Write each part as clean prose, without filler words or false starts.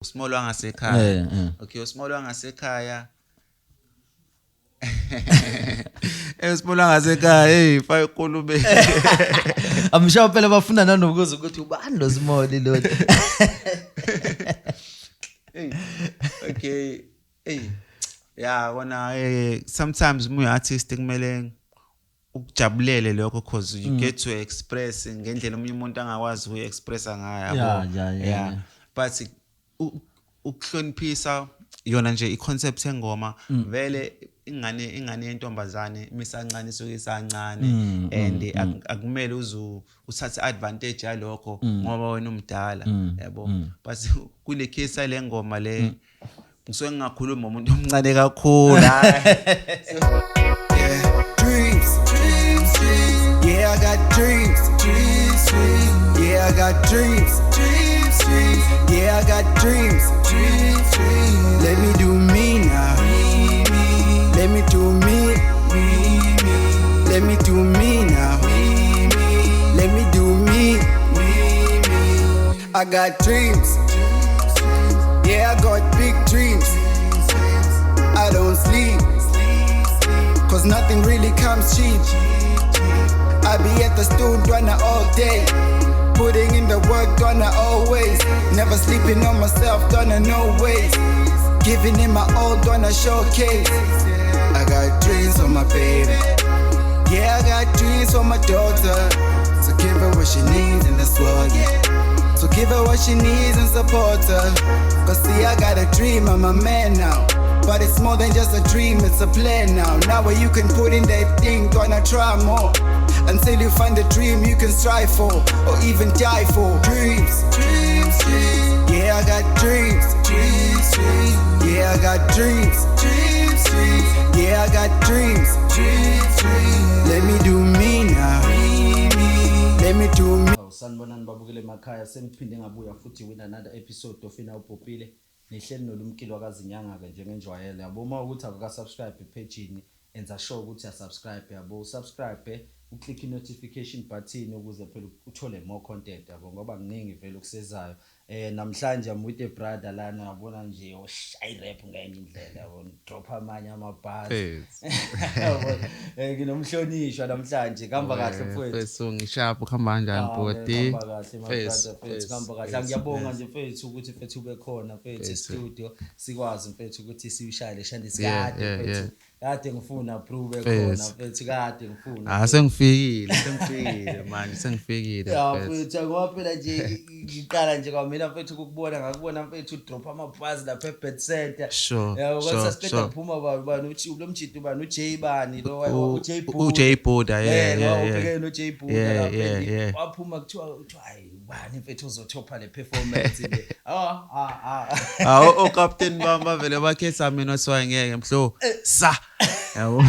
Usmall wangasekhaya. Okay, usmall wangasekhaya. Usmall wangasekhaya, hey, faka ikulube. I'm sure phela bafuna nanokuza ukuthi ubani lo Small lo. Hey. Okay. Hey. Yeah, kona sometimes uma uyi-artist kumele ukujabulele lokho cause you get to express ngendlela omunye umuntu angakwazi ukuyi-expressa ngayo, yabo. But ukuhloniphisa yona nje i-concept yengoma, vele ingane yentombazane misancane isuke isancane and akumele uze uthathe advantage yalokho ngoba wena umdala, yabo. But kule case yale ngoma le ngisuke ngingakhulumi ngomuntu omncane kakhulu, hhayi. Yeah, dreams, dreams, dreams. Yeah, I got dreams, dreams, dreams. Yeah, I got dreams, dreams, dreams. Yeah, I got dreams, dreams, dreams. Let me do me now. Let me do me, me, me. Let me do me now. Let me do me, me, me. I got dreams. Yeah, I got big dreams. I don't sleep, 'cause nothing really comes cheap. I be at the studio all day. Putting in the work, gonna always. Never sleeping on myself, gonna no ways. Giving in my all, gonna showcase. I got dreams for my baby. Yeah, I got dreams for my daughter. So give her what she needs in this world, yeah. So give her what she needs and support her. 'Cause see, I got a dream, I'm a man now. But it's more than just a dream, it's a plan now. Now where you can put in that thing, gonna try more. Until you find the dream you can strive for, or even die for. Dreams, dreams, dreams. Yeah, I got dreams, dreams, dreams. Yeah, I got dreams, dreams, dreams. Yeah, I got dreams, dreams, dreams. Let me do me now. Let me do me. Awu, sanibonani babukele emakhaya, sengiphinde ngabuya futhi with another episode of Ina Ubhobhile. Nihleli nolumkilo wakazinyanga-ke njengenjwayelo, yabo. Uma ukuthi akaka-subscribe ephejini, enza sure ukuthi uyasubscribe, yabo, usubscribe, uclick i-notification button ukuze phela uthole more content, yabo, ngoba kuningi vele okusezayo. Namhlanje I'm with a brother lana, yabona nje, oshaya i-rap ngenye indlela, yabo, drop amanye ama-bars. Yabo, nginomhlonishwa namhlanje. Kuhamba kahle, mfowethu? Mfethu, ngisharp. Kuhamba kanjani, Ah, bhuti? kuhamba kahle, my Mfethu, brother, mfethu, kuhamba kahle. mfethu, Ngiyabonga mfethu. nje, mfethu, ukuthi, mfethu, ube khona, mfethu, Mfethu. e-studio, sikwazi, mfethu, ukuthi siyishayele shandisi. Kade, mfethu, kade ngifuna, bro, ube Mfethu. khona, mfethu, kade ngifuna. Ah, sengifikile manje, sengifikile, Ya, mfethu. mfethu, ngoba phela nje ngiqala nje kwamina, mfethu, ukukubona, ngakubona, mfethu, drop ama-bars lapha e-Bet Center. Yabo, kwathi sasiqeda kuphuma, bani bani uthi lo mjito, bani, uJ bani lo, uJ Buddha. uJ Buddha, yeah, Ubhekene noJ Buddha lapha, and waphuma, kuthiwa hayi, ubani, mfethu, ozothopha le performance le? Ah ah ah. Ah, okapteni bami bavele bakhetha mina, wathiwa ngeke mhlo sa, yabo.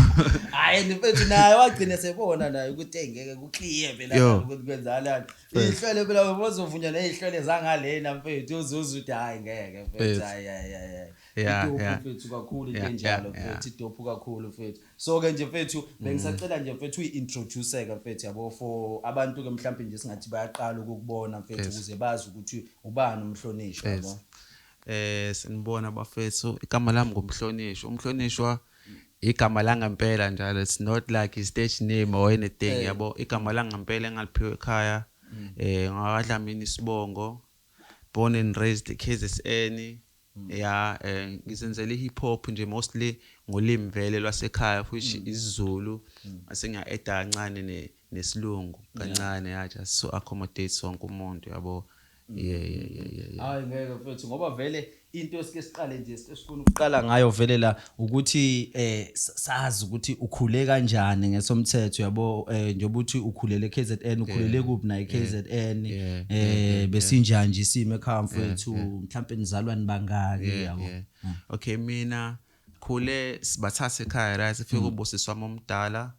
Hayi, mfethu, naye wagcina sebona naye ukuthi hey, ngeke kuclear phela ukuthi kwenzakalani. Ihlwele phela bozovunywa nezihlwele zangalena, mfethu, uzuza ukuthi hayi, ngeke, mfethu. Hayi hayi hayi hayi. Idope, mfethu, kakhulu into enjalo, mfethu, idope kakhulu, mfethu. So ke nje, mfethu, bengisacela nje, mfethu, uyi-introduce ke, mfethu, yabo, for abantu ke mhlawumbe nje singathi bayaqala ukukubona, mfethu, ukuze bazi ukuthi ubani umhlonishwa, yabo. Sinibona bafethu, igama lami ngumhlonishwa. Umhlonishwa igama langempela njalo, it's not like a stage name or anything, yabo. Igama langempela engaliphiwe ekhaya, ngakadlamini isibongo, born and raised KZN. Yeah, ngizenzela i-hip hop nje mostly ngolimi vele lwasekhaya, which isiZulu, ase ngiya-add kancane nesilungu kancane, yeah, just to accommodate sonke umuntu, yabo. Yeah. Hayi, ngeke, mfethu, ngoba vele into esike siqale nje, esifuna ukuqala ngayo vele la ukuthi sazi ukuthi ukhule kanjani ngesomthetho, yabo, njengoba uthi ukhulele KZN, ukhulele kuphi na eKZN? Besinjani nje isimo ekhaya, mfethu? Mhlawumbe nizalwa nibangaki, yabo? Yeah. Okay, mina khule sibathatha ekhaya, right, sifike ubusisi wami omdala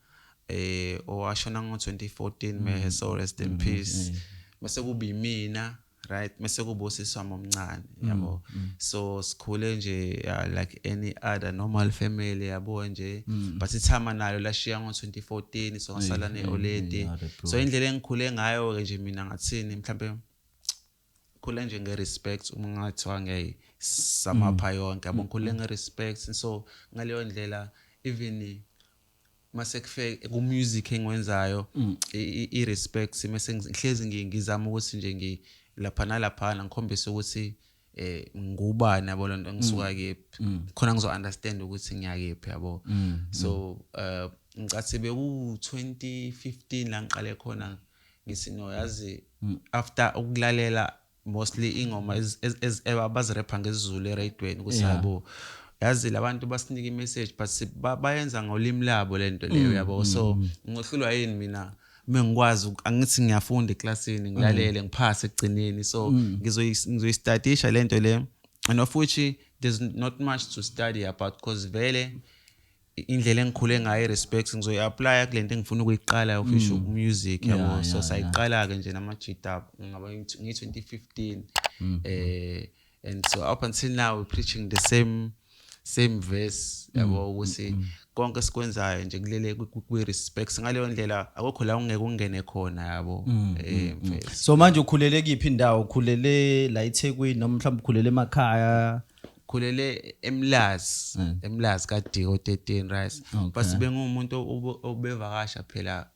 owashona ngo-2014, may his soul rest in peace. Mase kuba imina, right, mase kuba usisi wami omncane, yabo. So sikhule nje, yeah, like any other normal family, yabo nje, but ithama nalo lashiya ngo-2014, so ngasala ne-oledi. Yeah, the So indlela engikhule ngayo ke nje mina, ngathini mhlambe. Ngikhule nje nge-respect, uma ngathiwa ngiyayisamapha yonke, yabo. Ngikhule nge-respect, so ngaleyo ndlela even mase kufike ku-music engiwenzayo, i-respect mase ngihlezi ngizama ukuthi nje lapha nalaphana ngikhombise ukuthi ngubani, yabo, lento ngisuka kephi khona ngizo understand ukuthi ngiyakephi, yabo. So ngicathi beku 2015 la ngiqale khona ngithi, no, yazi, after ukulalela mostly ingoma abazirepha ngesiZulu eradweni ukuthi yabo, yazi, labantu basinika i-message but bayenza ngolimi labo lento leyo, yabo. So ngohlulwa yini mina mengikwazi angithi ngiyafunda eklasini, ngilalele, ngiphase ekugcineni? So ngizoyistadisha lento le, and of which there's not much to study about because vele indlela engikhule ngayo, i-respect, ngizoyi-applya kule nto engifuna ukuyiqala, official music, yabo. So sayiqala-ke nje namajita ngaba ngiyi-2015, and so up until now we're preaching the same verse, yabo, ukuthi konke esikwenzayo nje kulele kwi-respect. Ngaleyo ndlela akukho la ungeke ungene khona, yabo, mfethu. So manje ukhulele kiphi indawo? Ukhulele la eThekwini noma mhlawumbe ukhulele emakhaya? Khulele eMlazi, eMlazi kaDiko 13, right? But bengumuntu obevakasha phela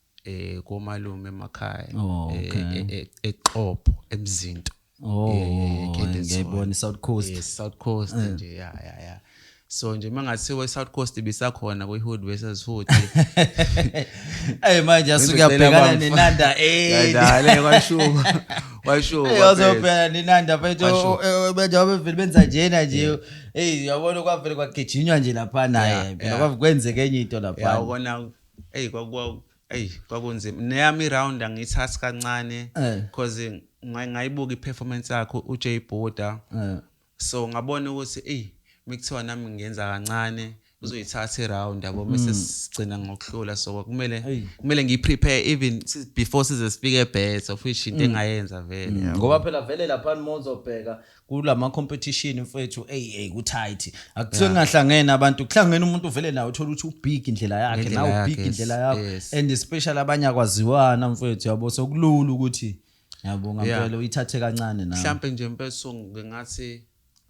komalume emakhaya, eXhopo, eMzinto. Oh, Candice. Ngiyayibona i-South Coast. Yes, South Coast nje, yeah. So nje mangathiwa i-South Coast ibisakhona kwi-Hood versus Hood. Hey, manje asuke Ngizocela yabhekana bamfa. nenanda eh. Yadale kwashuba. Kwashuba. Hey, wazobhekana nenanda mfethu. Kwashuba. Manje wabevele benza njena nje. Hey, uyabona, kwavele kwagijinywa nje lapha naye. Phela kwave kwenzeke enye into lapha. Ubona, hey, kwaku hey kwakunzima. Neyami round angiyithathi kancane because ngayibuka i-performance yakho uJ Boda. So ngabona ukuthi ey, mikuthiwa nami ngiyenza kancane uzoyithatha i-round, yabo, bese sigcina ngokuhlula. So kumele Eyi. kumele ngiyi-prepare even before size sifike ebet, of which into engayenza vele, yabo. Ngoba phela vele lapha mozobheka kulama competition mfethu, hey hey, ku tight, akusuke kungahlangene abantu, kuhlangene umuntu vele nawe uthola ukuthi ubig indlela yakhe, Ngendlela nawe yakhe, ubig indlela yakho, and especially abanye akwaziwana mfethu, yabo, sokulula ukuthi, yabo, ngampela uyithathe kancane nawe. Mhlampe nje mfethu ngingathi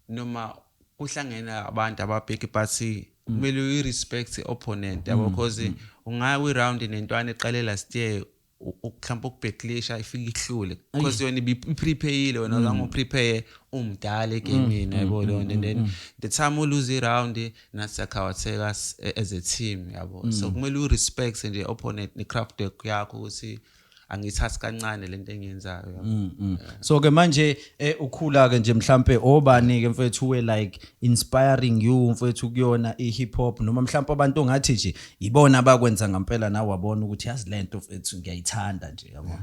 noma kuhlangene abantu ababheki, but kumele uyi-respect i-opponent, yabo, because ungaya kwi-round nentwana eqale last year mhlawumbe ukubheklisha, ifike ihlule because yona ibi-prepare-ile, wena zange uprepare, umdala egamini, yabo, leyo nto. And then the time ulose i-round, nathi siyakhawatheka as a team, yabo. So kumele u-respect nje opponent ne-craft yakho ukuthi angiyithathi kancane lento engiyenzayo, yabo. So ke manje ukhula ke nje, mhlambe obani ke mfethu we like inspiring you mfethu kuyona i-hip hop, noma mhlambe abantu ongathi nje ibona abakwenza ngempela nawe wabona ukuthi yazi lento mfethu ngiyayithanda nje, yabo?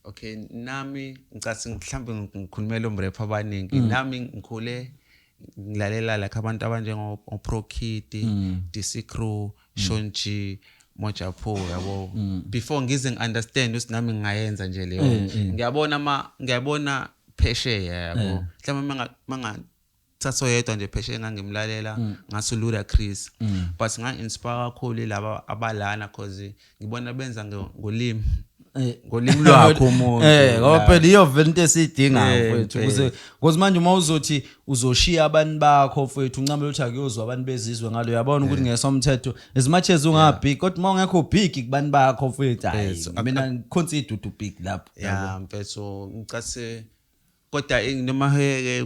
Okay, nami ngicathi mhlambe ngikhulumela omrap abaningi. Nami ngikhule ngilalela like abantu abanjengo Pro Kid, DC Crew, Sean G, Moja Po, yabo, before ngize ngi-understand ukuthi nami ngingayenza nje leyo. Ngiyabona ma ngiyabona phesheya, yabo, mhlawumbe manga thatha oyedwa nje phesheya engangimlalela ngathi Ludacris, but nga-inspire kakhulu laba abalana cause ngibona benza ngolimi ngolimi lwakho umuntu. Ngoba phela iyo vele into esiyidingayo mfethu, ukuze because manje uma uzothi uzoshiya abantu bakho mfethu, uncamela ukuthi akuyozwa abantu bezizwe ngalo, uyabona ukuthi ngesomthetho, as much as ungabig, kodwa uma ungekho big kubantu bakho mfethu, hayi, mina ngiconsider udu big lapho. Ya mfethu, ngicase kodwa noma ke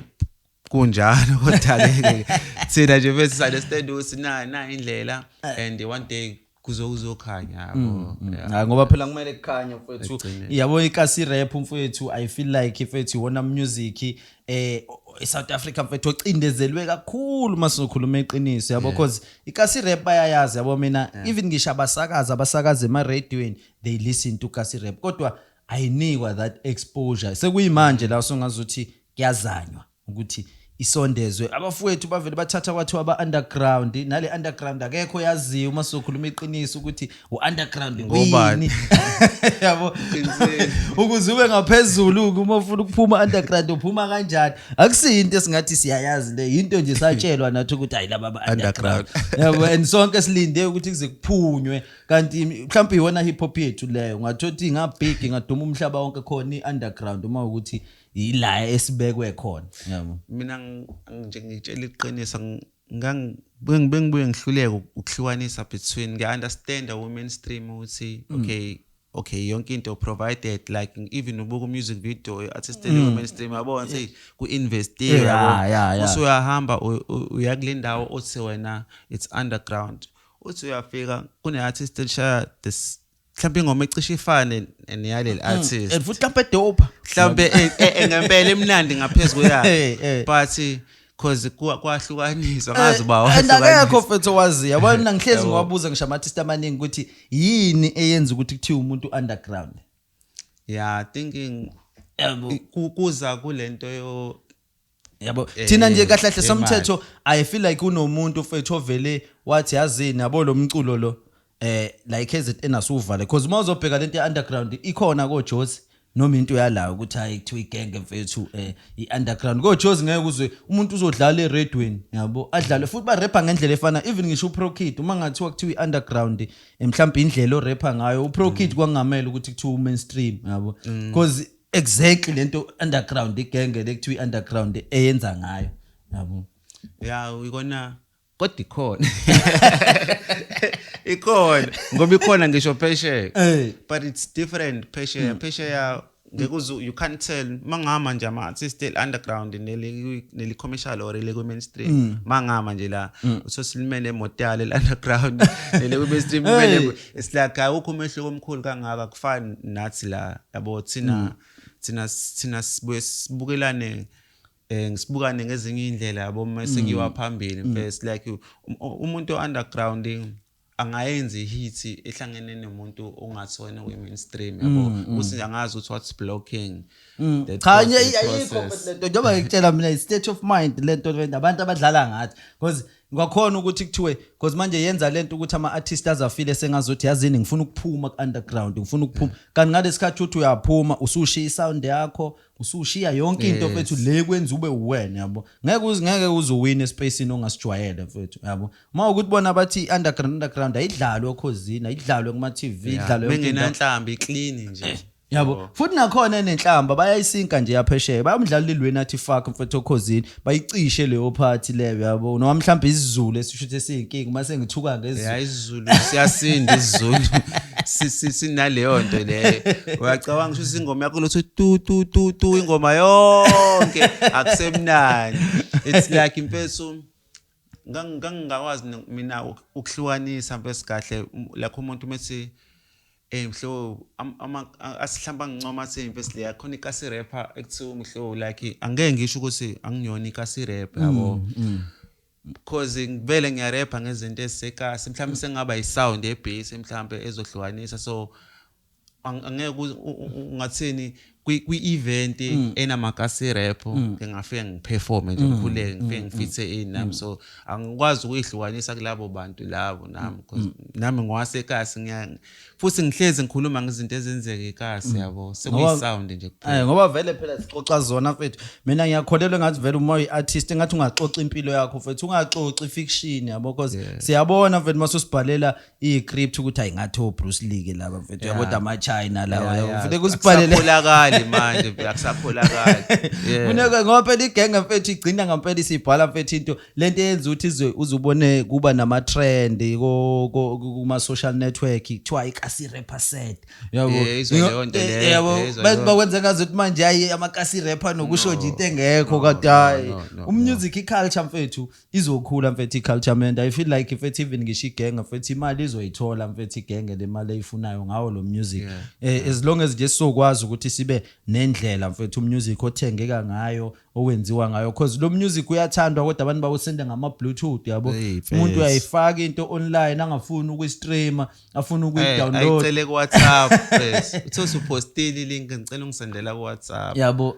kunjalo, kodwa ke thina nje bese understand ukuthi na indlela and one day kuzokhanya, yabo. Yeah. Hayi, ngoba phela kumele kukhanye mfethu. Ekugcineni. Yabo, ikasi rap mfethu, I feel like mfethu iwona music eSouth Africa mfethu ocindezelwe kakhulu masizokhuluma iqiniso, yabo, because ikasi rap bayayazi, yabo. Mina even ngisho abasakaza abasakaza ema radioweni, they listen to kasi rap, kodwa ayinikwa that exposure. Sekuyimanje la songazuthi kuyazanywa ukuthi isondezwe abafowethu, bavele bathatha kwathiwa aba-underground, nale underground akekho yaziyo uma sizokhuluma iqiniso ukuthi u-underground Ngobani? kuyini, yabo. Qinisile. Ukuze ube ngaphezulu uma ufuna ukuphuma underground, uphuma kanjani? Akusiyinto esingathi siyayazi le, into nje satshelwa nathi ukuthi hayi, laba ba-underground, yabo, and sonke silinde ukuthi kuze kuphunywe, kanti mhlawumbe iwona hip hop yethu leyo, ungathothi ingabig, ingaduma umhlaba wonke, khona i-underground uma ukuthi Ila esibekwe khona, yabo. Mina nje ngitshela iqiniso, bengibuye ngihluleke ukuhlukanisa between, ngiya-understand u-mainstream ukuthi okay, yonke into provided, like even ubuka music video artist mainstream, yabona ukuthi ku-investiwe, yabo. Usuyahamba uya kule ndawo othi wena it's underground, uthi uyafika kune-artist elishaya this, mhlawumbe ingoma ecishe ifane neyaleli artist. And futhi mhlawumbe dope. Mhlawumbe ngempela emnandi ngaphezu kweyakhe, but cause kwahlukaniswa, ngazi uba And akekho mfethu owaziyo, yabona. Mina ngihlezi ngiwabuza ngisho ama-artist amaningi ukuthi yini eyenza ukuthi kuthiwe umuntu underground. Yeah, thinking kuza kulento yo Yabo, thina nje kahle kahle imali. Somthetho, I feel like unomuntu mfethu ovele wathi, yazini yabo, lo mculo lo la iKZN asuvale, because uma uzobheka lento ye-underground ikhona koJozi, noma into yala ukuthi hayi, kuthiwa igenge mfethu i-underground koJozi, ngeke uzwe umuntu uzodlala eredweni, yabo, adlale futhi ba-rapha ngendlela efana. Even ngisho uPro Kid, uma ngathiwa kuthiwa i-underground, mhlawumbe indlela o-rapha ngayo uPro Kid, kwangamele ukuthi kuthiwa u-mainstream, yabo, because exactly lento underground, igenge lekuthiwa i-underground eyenza ngayo, yabo. Ya, ikona, kodwa ikhona, ikhona ngoba ikhona ngisho phesheya, but it's different phesheya. Phesheya ngeke uze, you can't tell mangama nje ama artist underground neli commercial or le mainstream. Mangama nje la usosilimele emoto yalo underground nele mainstream kumele, it's like awukho umehluko omkhulu kangaka. Kufani nathi la, yabo, thina sibuye sibukelane, ngisibukane ngezinye indlela, yabo, mase kuyiwa phambili mfethu. Like umuntu underground angayenza i-hit ehlangene nomuntu ongathi wena we-mainstream, yabo, ukuthi angazi ukuthi what's blocking that. Cha, ayikho lento, njengoba ngikutshela mina, i-state of mind lento, abantu abadlala ngathi, because ngakhona ukuthi kuthiwe, because manje yenza lento ukuthi ama-artist azafile sengazothi, yazini, ngifuna ukuphuma ku-underground, ngifuna ukuphuma, kanti ngalesikhathi uthi uyaphuma usushiya i-sound yakho, usushiya yonke into mfethu le kwenza ube uwena, yabo. Ngeke uze uwine espacini ongasijwayele mfethu, yabo. Uma ukuthi bona bathi underground, underground ayidlalwe okhozini, ayidlalwe kuma TV, idlalwe yonke indawo. Bengenanhlambi, clean nje. Yabo, futhi nakhona enenhlamba bayayisinka nje yaphesheya, bayamdlala ilweni athi fuck mfethu okhozini, bayicishe leyo party leyo, yabo, noma mhlawumbe isiZulu esisho ukuthi esiyinkinga uma sengithuka ngesiZulu. Ya, isiZulu siyasinda, isiZulu sinaleyo nto leyo. Uyacabanga ukuthi ingoma yakho lothi tu tu tu tu ingoma yonke, akusemnandi. It's like impesu ngangingakwazi mina ukuhlukanisa mfethu kahle, like umuntu methi mhlo ama asihlamba ngincoma athi mfethu leya khona ikasi rapper ekuthiwa mhlo, like angeke ngisho ukuthi angiyona ikasi rapper, yabo, because ngivele ngiyarapha ngezinto ezisekasi, mhlawumbe sengaba i-sound ye-bass mhlawumbe ezohlukanisa, so angeke ungathini kwi-event enamakasi rap ngingafike ngiperforme nje, ngikhuleke, ngifike ngifithe in nami. So angikwazi ukuyihlukanisa kulabo bantu labo nami, because nami ngiwasekasi, ngiya futhi ngihlezi ngikhuluma ngezinto ezenzeka ekasi, yabo, sekuyi-sound nje kuphela. Ngoba vele phela sixoxa zona mfethu. Mina ngiyakholelwa ngathi vele uma uyi-artist engathi ungaxoxa impilo yakho mfethu, ungaxoxi fiction, yabo, because siyabona mfethu mase usibhalela i-script ukuthi ayingathi o Bruce Lee ke laba mfethu, yabo, ama China lawa, yabo, funeka usibhalele. Akusakholakali manje, akusakholakali, yeah. Funeka, ngoba phela igenge mfethu igcina ngempela isibhala mfethu into lento eyenza ukuthi izwe uzubone kuba nama trend ko kuma social network, kuthiwa ikasi rapper said, yabo. Yeah, izwa leyo nto leyo, yabo, yeah, izwa bese leyo. Bakwenza ngazuthi manje hayi, amakasi rapper nokusho nje into engekho, kanti no, hayi, no, umusic iculture mfethu izokhula mfethu, iculture man. I feel like mfethu even ngisho igenge mfethu imali izoyithola mfethu igenge le mali eyifunayo ngawo lo music, as long as nje sizokwazi ukuthi sibe nendlela mfethu umusic othengeka ngayo, owenziwa ngayo, cause lo music uyathandwa kodwa abantu bawusenda ngama bluetooth, yabo. Hey, Umuntu mfethu. uyayifaka into online angafuni ukuyistreama, afuna ukuyidownload. Ayicele ku-WhatsApp mfethu, uthi usupostile ilink, ngicela ungisendela ku-WhatsApp. Yabo,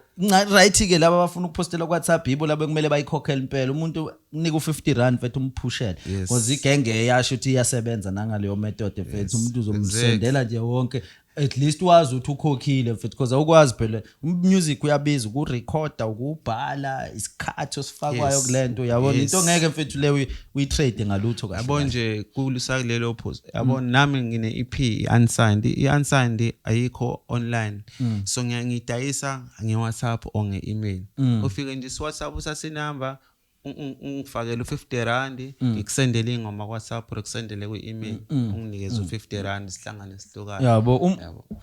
right ke, laba abafuna ukuphostela ku WhatsApp yibo laba ekumele bayikhokhele impela. Umuntu unika u50 rand mfethu, umphushele, because igenge yasho ukuthi iyasebenza nangaleyo method mfethu, umuntu uzomsendela nje wonke. At least wazi ukuthi ukhokhile mfethu, because awukwazi phela, music uyabiza ukurekhoda, ukubhala, isikhathi osifakwayo kulento, yabona, into ngeke mfethu leyo uyitrade ngalutho kahle. Yabo Kahle. nje kulisa kulelo phuzu, yabo, nami ngine EP i-unsigned. I-unsigned ayikho online, so ngiyidayisa nge-WhatsApp or nge-email. Ufike nje si-WhatsApp, usase inamba, ungifakele u-50 rand, ngikusendele ingoma ku-WhatsApp or kusendele kwi-email, unginikeze u-50 rand, sihlangane, sihlukane. Yabo,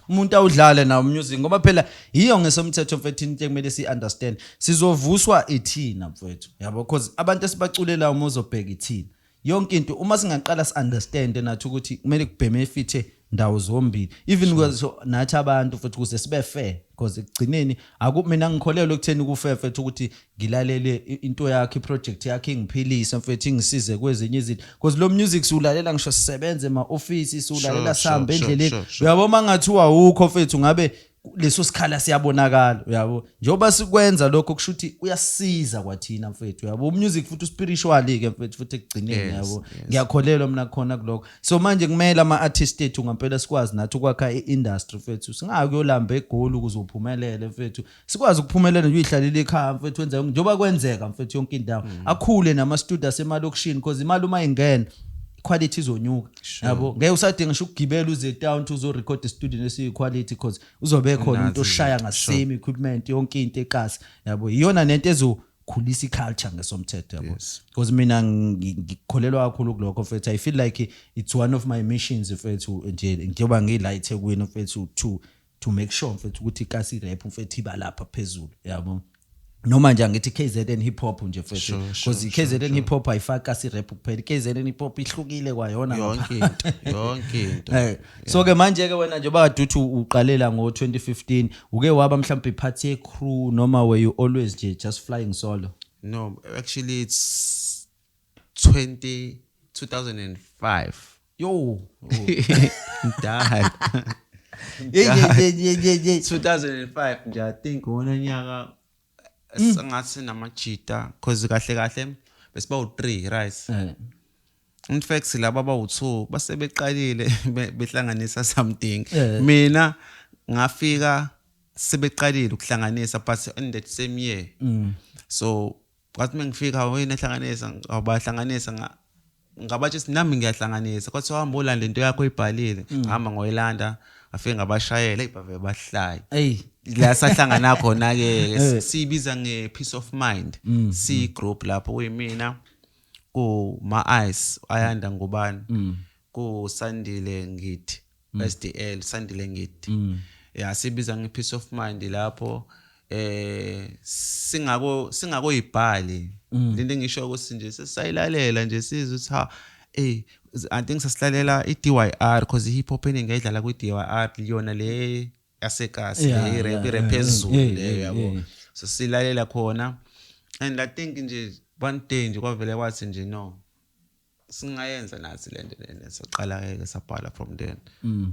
umuntu awudlale nawo music, ngoba phela yiyo ngesomthetho mfethu into ekumele si-understand, sizovuswa ithina mfethu, yabo, because abantu esibaculela, uma uzobheka ithina yonke into, uma singaqala si-understand nathi ukuthi kumele kubenefithe ndawo zombili, even so nathi abantu futhi, ukuze sibe fair, because ekugcineni aku mina ngikholelwa ekutheni ku-fair mfethu ukuthi ngilalele into yakho, i-project yakho ingiphilise mfethu, ingisize kwezinye izinto, because lo music siwulalela ngisho sisebenza ema-ofisi, siwulalela sihambe endleleni. Uyabo, uma ngathiwa awukho mfethu, ngabe leso sikhala siyabonakala, uyabo. Njengoba sikwenza lokho, kusho ukuthi uyasisiza kwathina mfethu, uyabo. Umusic futhi uspiritual ke mfethu futhi ekugcineni, yabo. Ngiyakholelwa mina khona kulokho. So manje kumele ama-artist ethu ngampela sikwazi nathi ukwakha i-industry mfethu, singakuyolamba eGoli ukuze uphumelele mfethu, sikwazi ukuphumelela nje uyihlalele ekhaya mfethu, wenza njengoba kwenzeka mfethu yonke indawo, akhule nama-studio asemalokishini, because imali uma ingena, quality izonyuka, yabo. Ngeke usadinga ngisho ukugibela uze town ukuthi uzorecord studio esiyi-quality, because uzobe khona umuntu oshaya nga-same equipment, yonke into ekasi, yabo. Iyona nento ezokhulisa i-culture ngesomthetho, yabo, because mina ngikholelwa kakhulu kulokho mfethu. I feel like it's one of my missions mfethu nje, njengoba ngila eThekwini mfethu, to make sure mfethu ukuthi ikasi rap mfethu iba lapha phezulu, yabo, noma nje angithi KZN hip hop nje mfethu, because i-KZN hip hop ayifaki kasi rap kuphela, i-KZN hip hop ihlukile kwayona. Yonke into, yonke into. So ke manje ke wena, njengoba kade uthi uqalela ngo-2015, uke waba mhlawumbe ipart ye-crew noma were you always nje just flying solo? No, actually it's 20 2005. Yo. Mdala. Ye. 2005 nje, I think wona nyaka sengathi namajita, cause kahle kahle besiba u3, right? In fact laba abawu2 base beqalile behlanganisa something. Mina ngafika sebeqalile ukuhlanganisa, but in that same year. So kwathi mengifika, wena ehlanganisa, abahlanganisa, ngabatsho ukuthi nami ngiyahlanganisa. Kwathiwa hamba ulanda into yakho oyibhalile. Ngihamba ngoyilanda, ngafike ngabashayela, eyi, bave bahlaya. Ey. La sahlangana khona ke, siyibiza nge-peace of mind, siyi group lapho kuyimina, ku Ma Ice, Ayanda Ngubani, ku Sandile Ngithi, SDL Sandile Ngithi. Ya, sibiza nge-peace of mind lapho, singako singako yibhali lento engisho ukuthi nje sesiyilalela nje, sizwe ukuthi ha, I think sasilalela i-DYR, because i-hip hop eningi ayidlala kwi-DYR yona le yasekasi, le i-rap, i-rap phezulu leyo, yabo. So silalela khona, and I think nje one day nje kwavele kwathi nje, no, singayenza nathi lento lena. Saqala ke, sabhala from then,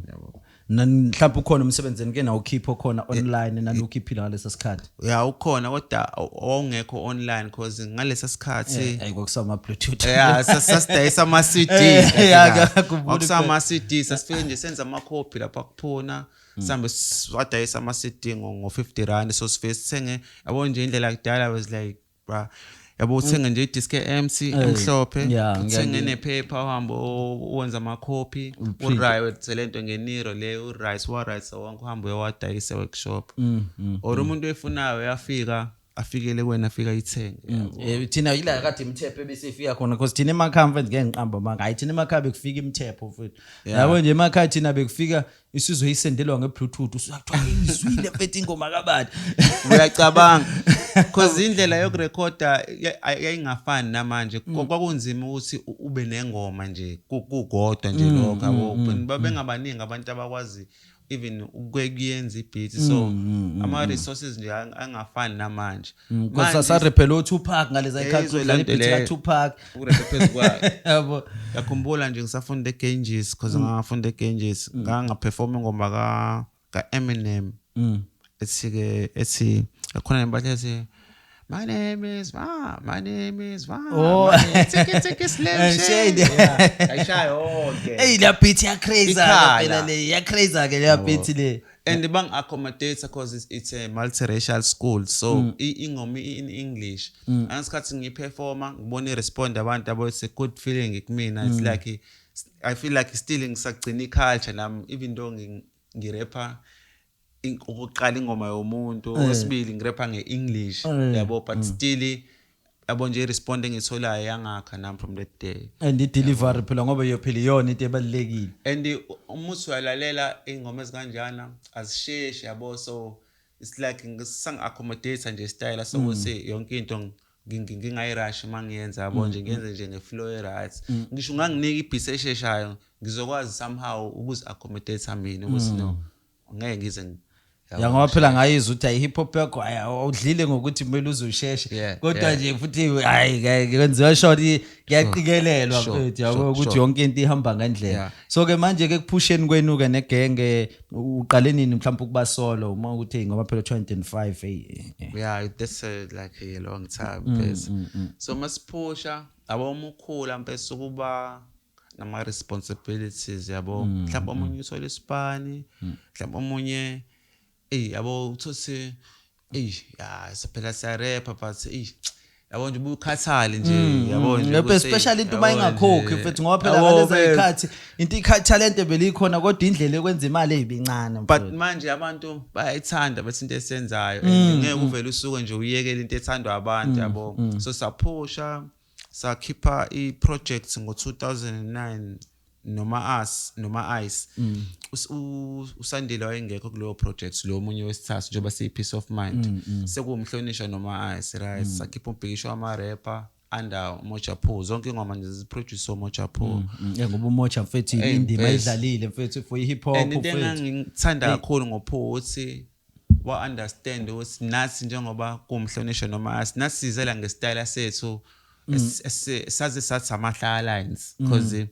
yabo. Mhlawumbe ukhona umsebenzi enike nawukhipha khona online nanukhiphila ngalesa sikhathi? Ya, ukhona, kodwa wawungekho online because ngalesa sikhathi Ayi, kwakusama bluetooth. Yeah, sasidayisa ama CD. Yeah, ngiyakhumbula. Kwakusama CD, sasifike nje senza amakhophi lapha kuphuna, sihambe siwadayisa ama CD ngo 50 rand. So sifike sithenge, yabo nje indlela kudala was like, bra, yabo, uthenge nje idisk MC emhlophe, uthenge nepaper, uhambe uwenza amakhophi, uright lento ngeniro le, uright wa-right wonke, uhambe uyowadayisa workshop, or umuntu oyifunayo uyafika, afikele kuwena, afika ayithenge, yabo. Thina yila kade imithepho ebesifika khona, because thina emakhaya mfethu, ngeke ngiqamba manga, hayi, thina emakhaya bekufika imithepho mfethu, yabo nje. Emakhaya thina bekufika isizwe isendelwa nge-bluetooth, usuyathiwa izwile mfethu ingoma kabani. Uyacabanga, because indlela yokurekhoda yayingafani namanje. Kwakunzima ukuthi ube nengoma nje kukodwa nje lokho, yabo. Babengabaningi abantu abakwazi even ukuyenza i-beat, so ama-resources nje angafani namanje. Because sasarephela o-Tupac ngaleza Eh, ikhathi, izwe udlala lento i-beat leyo. ka-Tupac. Ukurephe phezu kwayo. Yabo. Yakhumbula nje ngisafunda eGanges, because ngafunda eGanges, ngangaperform ingoma ka Eminem ethi ke, ethi akhona nempahla ethi My name is Va, my name is Va. Oh. My name- Tiki tiki slim And shade. Shade. Yeah, ayishaya yonke. Hey, la beat ya crazy Ikhala. phela le, ya crazy ke le beat le. And bang accommodate because it's a multiracial school, so ingoma in English. Angisikhathi ngiperforma ngibona irespond abantu abo, it's a good feeling kumina. It's like I feel like still ngisagcina iculture nami, even though ngirapha okokuqala ingoma yomuntu, okwesibili ngirapha nge-English, yabo, but still yabo nje irespond engiyitholayo yangakha nami from that day. And i-delivery phela, ngoba iyo phela iyona into ebalulekile. And uma uthi uyalalela iy'ngoma ezikanjana azisheshi, yabo, so it's like ngisangi-accommodate nje isitayela sokuthi yonke into ngingayirushi uma ngiyenza, yabo, nje ngiyenze nje nge-flow e-right. Ngisho unganginika i-beat esheshayo, ngizokwazi somehow ukuzi-accommodate mina ukuthi no, ngeke ngize yabo. Ya, ngoba phela ngayizwa ukuthi ayi, hip hop yakho awudlile ngokuthi kumele uze usheshe, kodwa nje futhi hayi, ngeke kwenziwa sure kuyaqikelelwa mfethu, yabo, ukuthi yonke into ihamba ngendlela. So ke manje ke kuphusheni kwenu ke negenge, uqale nini mhlawumbe ukuba solo, uma ukuthi hey, ngoba phela 2005, hey, eh. Yeah, that's like a long time mfethu. So masiphusha, yabo, uma ukhula mfethu kuba nama responsibilities, yabo, mhlawumbe omunye uthola isipani, mhlawumbe omunye, ey, yabo, uthothi ey, ya, phela siyarapha, but ey, yabo nje ubukhathali nje, yabo nje Yebo, ukuthi, especially into uma yabo ingakhokhi nje. mfethu, ngoba phela Yabo, ngaleza mfethu. zikhathi into talent belikhona, kodwa indlela yokwenza imali eyibincane But mfethu. manje abantu bayayithanda bethi into esiyenzayo, and ngeke uvele usuke nje uyekele into ethandwa abantu, yabo. So saphusha, sakhipha i-project ngo-2009 noma us noma ice. Usandile wayengekho kuleyo project, lo munye wesithathu, njengoba siyi-Peace of Mind, sekuwumhlonishwa noma ice, right? Sakhipha umbhikisho wama-rapper under Moja Poo. Zonke ingoma nje ziproduce Moja Poo. Yeah, ngoba uMoja mfethu Hey, indima mfethu. ayidlalile mfethu for i-hip hop And into mfethu. engangithanda kakhulu ngoPho ukuthi wa-understand ukuthi nathi njengoba kuwumhlonishwa noma asi, nathi sizela ngesitayela sethu saze sathi ama-hlaya lines, because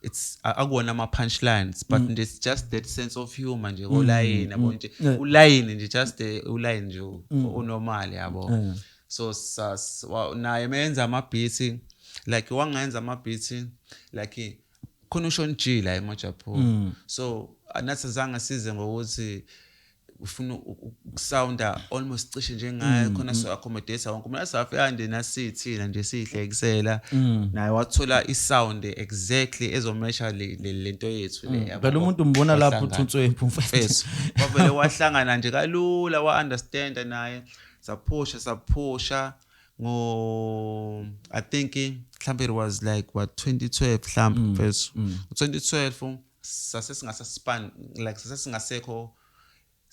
it's akuwona ama-punchlines, but nje it's just that sense of humor nje kolayini, yabo, nje ulayini nje, just ulayini nje unormal, yabo. So naye menza ama-beats, like wangenza ama-beats like khona uShon G la eMoja Poo. So nathi azange size ngokuthi ufuna ukusounda almost cishe njengaye khona, so accommodate wonke umuntu. Safika nje nasithina nje sihlekisela naye, wathola isound exactly ezomesha lento yethu le, yabo. Phela umuntu umbona lapho Wahlangana. uthi unswempu mfethu. Mfethu, wavele wahlangana nje kalula, wa-understanda naye. Saphusha, saphusha ngo, I think mhlambe it was like what, 2012 mhlambe mfethu. 2012 sase singasaspan, like sase singasekho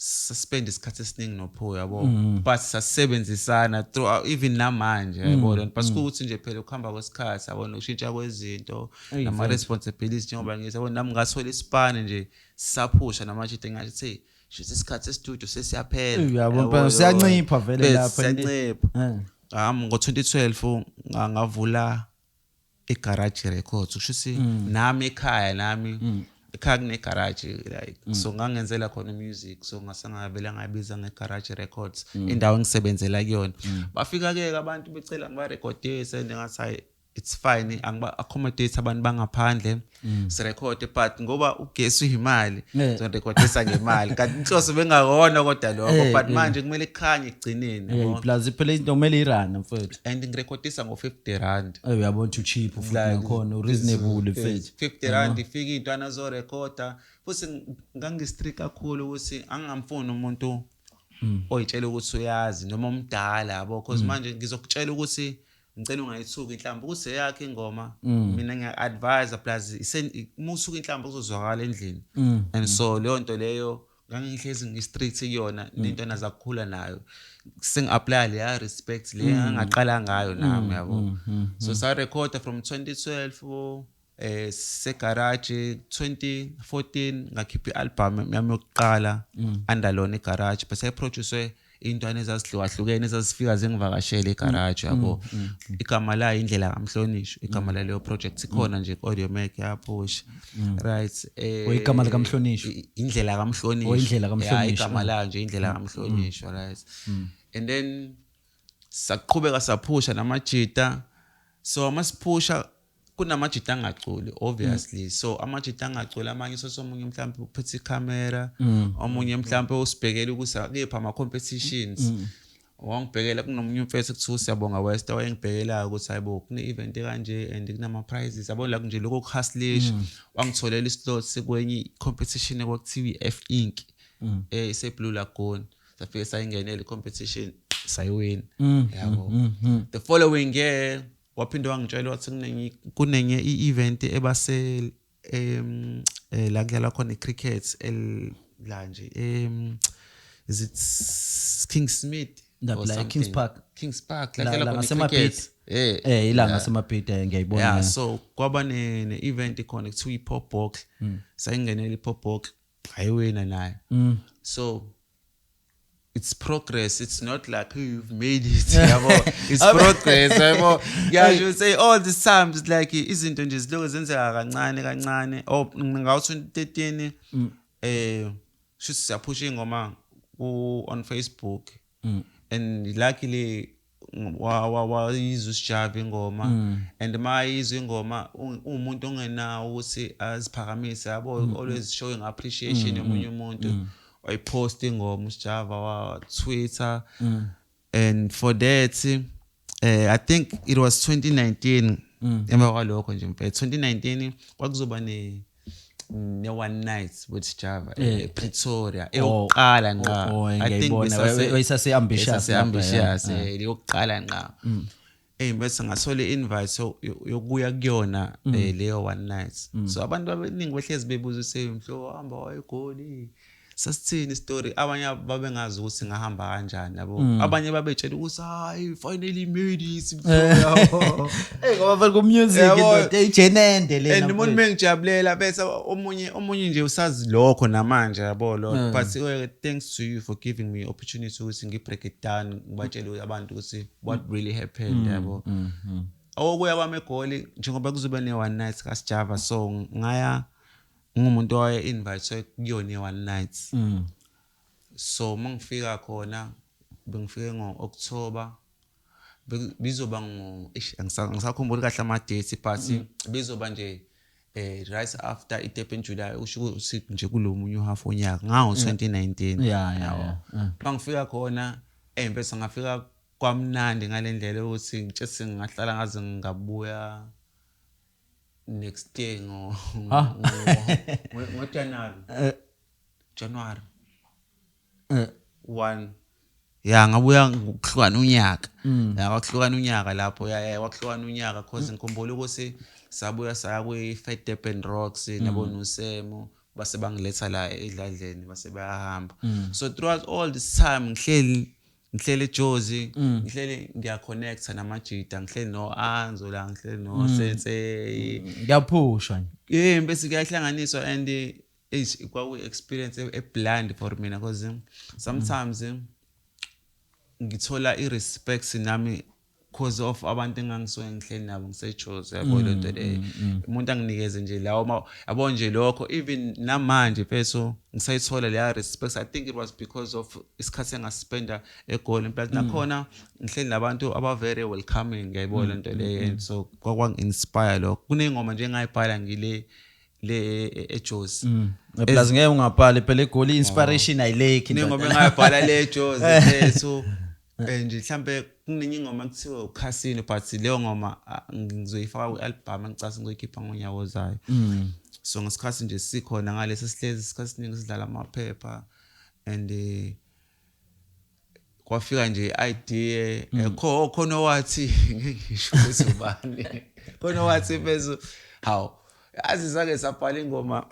suspend isikhathi esiningi noPho, yabo, but sasebenzisana throughout, even namanje, yabo, but kuthi nje phela ukuhamba kwesikhathi, yabo, nokushintsha kwezinto nama responsibilities, njengoba ngithi, yabo, nami ngathola isipani nje, saphusha namanje into engathi hey, shuthi isikhathi e-studio sesiyaphela. Eyi, yabo, phela siyancipha vele Bese lapha. Siyancipha. Ngo-2012 ngavula igarage Records, kusho ukuthi nami ekhaya, nami ekhaya kunegarage, like, so ngangenzela khona music, so ngasangavele ngayibiza ngegarage Records indawo engisebenzela kuyona. Bafika ke abantu becela ngibarekhodise, and ngathi hayi, it's fine, angiba accommodate abantu bangaphandle, sirekhode, but ngoba ugesi uyimali, sirekhodisa ngemali, kanti inhloso bengakona kodwa lokho, but manje kumele kukhanye ekugcineni, yabo. Plus phela into kumele irun mfethu. And ngirekhodisa ngo-50 rand. Eh, uyabona ukuthi cheap futhi Like, nakhona reasonable mfethu. 50 rand, ifika iy'ntwana zorekhoda. Futhi ngangi-strict kakhulu ukuthi angingamfuni umuntu oyitshela ukuthi uyazi noma umdala, yabo, cause manje ngizokutshela ukuthi ngicela ungayithuki inhlamba, ukuthi eyakho ingoma, mina ngiya-advise, plus uma uthuka inhlamba kuzozwakala endlini. And so leyo nto leyo ngangihlezi ngi-strict kuyona, nento nazakukhula nayo sengi-apply leya respect le engaqala ngayo nami, yabo. So sarekhoda from 2012 segarage. 2014 ngakhipha i-album yami yokuqala under lona igarage, bese iproduce intwana ezazihlukahlukene ezazifika zingivakashele egarage, yabo. Igama layo Indlela kaMhlonishwa, igama laleyo project ikhona nje ku-Audiomack, yaphusha, right? Oh, igama likaMhlonishwa? Indlela kaMhlonishwa. Oh, Indlela kaMhlonishwa. Yeah, igama layo nje Indlela kaMhlonishwa, right? And then Saqhubeka saphusha namajita. So masiphusha kunamajita angaculi obviously. So amajita angaculi amanye, sosomunye mhlawumbe uphethe ikhamera, omunye mhlawumbe usibhekela ukuthi akephi ama competitions. Wangibhekela kunomunye umfethu kuthiwa Siyabonga West, wayengibhekela ukuthi hayibo, kune-event kanje and kunama prizes, yabo, la nje lokho kuhustlish. Wangitholela islot kwenye competition ekwakuthiwa i-F Inc, ise Blue Lagoon. Safike sayingenela i-competition, sayiwina, yabo. The following year waphinde wangitshela, wathi kunenye i-event ebase la kudlalwa khona i-cricket el la nje, is it King Smith Lapha or la e-Kings something? Park. Kings Park la La kudlalwa khona ngaseMabhida. i-cricket. Ila ngaseMabhida, ngiyayibona. Yeah, so kwaba ne event khona kuthiwa i-pop box. Sayingenela i-pop box, ayiwina nayo. So it's progress. It's not like, "Oh, you've made it," yabo. It's progress, yabo. Yeah, you say all this time it's like izinto nje zilokhu zenzeka kancane kancane. Oh, ngawo 2013 shuthi siyaphusha ingoma ku on Facebook and luckily wayizwa uSjava ingoma, and mayizwa ingoma uwumuntu ongenawo ukuthi aziphakamise, yabo, always showing appreciation yomunye umuntu. Wayipost ingoma uSjava wa Twitter, and for that I think it was 2019. Emva kwalokho nje mfethu, 2019 kwakuzoba ne one night with Sjava ePretoria, eyokuqala ngqa. Oh, I think ngiyayibona. Wayesase-ambitious wayesase lapha, ambitious, yokuqala ngqa. Bese ngathola i-invite yokuya kuyona leyo one night. So abantu abaningi behlezi bebuza ukuthi, "Mhlo, wahamba wayeGoli, sasithini story?" Abanye babengazi ukuthi ngahamba kanjani, yabo. Abanye babetshela ukuthi, "Hayi, finally made it, mhlo," yabo. Hey, ngoba vele ku music Yabo. indoda eyijenende lena. And umuntu mengijabulela bese omunye nje usazi lokho namanje, yabo, lo. But thanks to you for giving me opportunity ukuthi ngi-break it down, ngibatshele abantu ukuthi what really happened, yabo. Okuya kwami eGoli, njengoba kuzobe ne-one night kaSjava, so ngaya ngumuntu owaye-invite kuyona i-one night. So uma ngifika khona, bengifike ngo-October, bizoba ngo, eish, angisakhumbuli kahle ama-dates, but bizoba nje right after i-Durban July, usho ukuthi nje kulo munye uhalf wonyaka ngawo 2019. Yeah, Yabo. Mangifika khona, bese ngafika kwamnandi ngale ndlela ukuthi ngitshese ngahlala ngaze ngabuya next year Ah. ngo January, January 1. Ya, ngabuya ngokuhlukana unyaka. Ya, kwakuhlukana unyaka lapho. Ya, kwakuhlukana unyaka cause ngikhumbula ukuthi sabuya saya kwi-Fat Durban Rocks nabo noSemo, base bangiletha la edladleni, base bayahamba. So throughout all this time ngihleli eJozi, ngihleli ngiyaconnecta namajita, ngihleli no-Anzo la, ngihleli no-Sensei. Ngiyaphushwa nje. Yeah, bese kuyahlanganiswa and eish, kwakuyi-experience e-blind for mina because sometimes ngithola i-respect nami cause of abantu engangisuke ngihleli nabo ngiseJozi, yabo, lento leyo. Umuntu anginikeze nje lawo yabo nje lokho, even namanje mfethu ngisayithola leya respect. I think it was because of isikhathi engaspenda eGoli, but nakhona ngihleli nabantu aba very welcoming, ngiyayibona lento leyo, and so kwakwangi-inspire lokho. Kuney'ngoma nje engayibhala ngile le eJozi. Plus ngeke ungabhali phela eGoli, inspiration ayilekhi. Kunengoma engayibhala le eJozi mfethu, nje mhlambe kunenye ingoma kuthiwa uCasino, but leyo ngoma ngizoyifaka kwi-album engicasa ngizoyikhipha ngonyaka ozayo. So ngesikhathi nje sikhona ngalesi, sihlezi isikhathi esiningi sidlala amaphepha and kwafika nje i-idea, khona owathi, ngeke ngisho ukuthi ubani, khona owathi mfethu, hawu, yazi sake sabhala ingoma,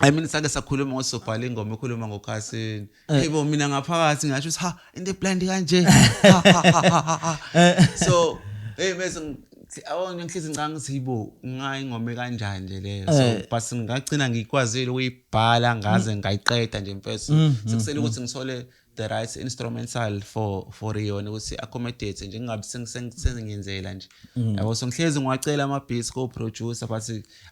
I mean, sake sakhuluma ngosobhala ingoma ekhuluma ngokhasini. Yebo, mina ngaphakathi ngasho ukuthi, "Ha, into eblind kanje." Ha, ha, ha, ha, ha. So hey, bese awona ngihlezi ngicanga ukuthi, yibo, ngayi ingoma kanjani nje leyo. So but ngagcina ngikwazile ukuyibhala ngaze ngayiqeda nje mfethu. Sekusele ukuthi ngithole the right instrumental for yona ukuthi accommodate nje, ngingabi sengiyenzela nje, yabo. So ngihlezi ngiwacela ama-beats ko-producer, but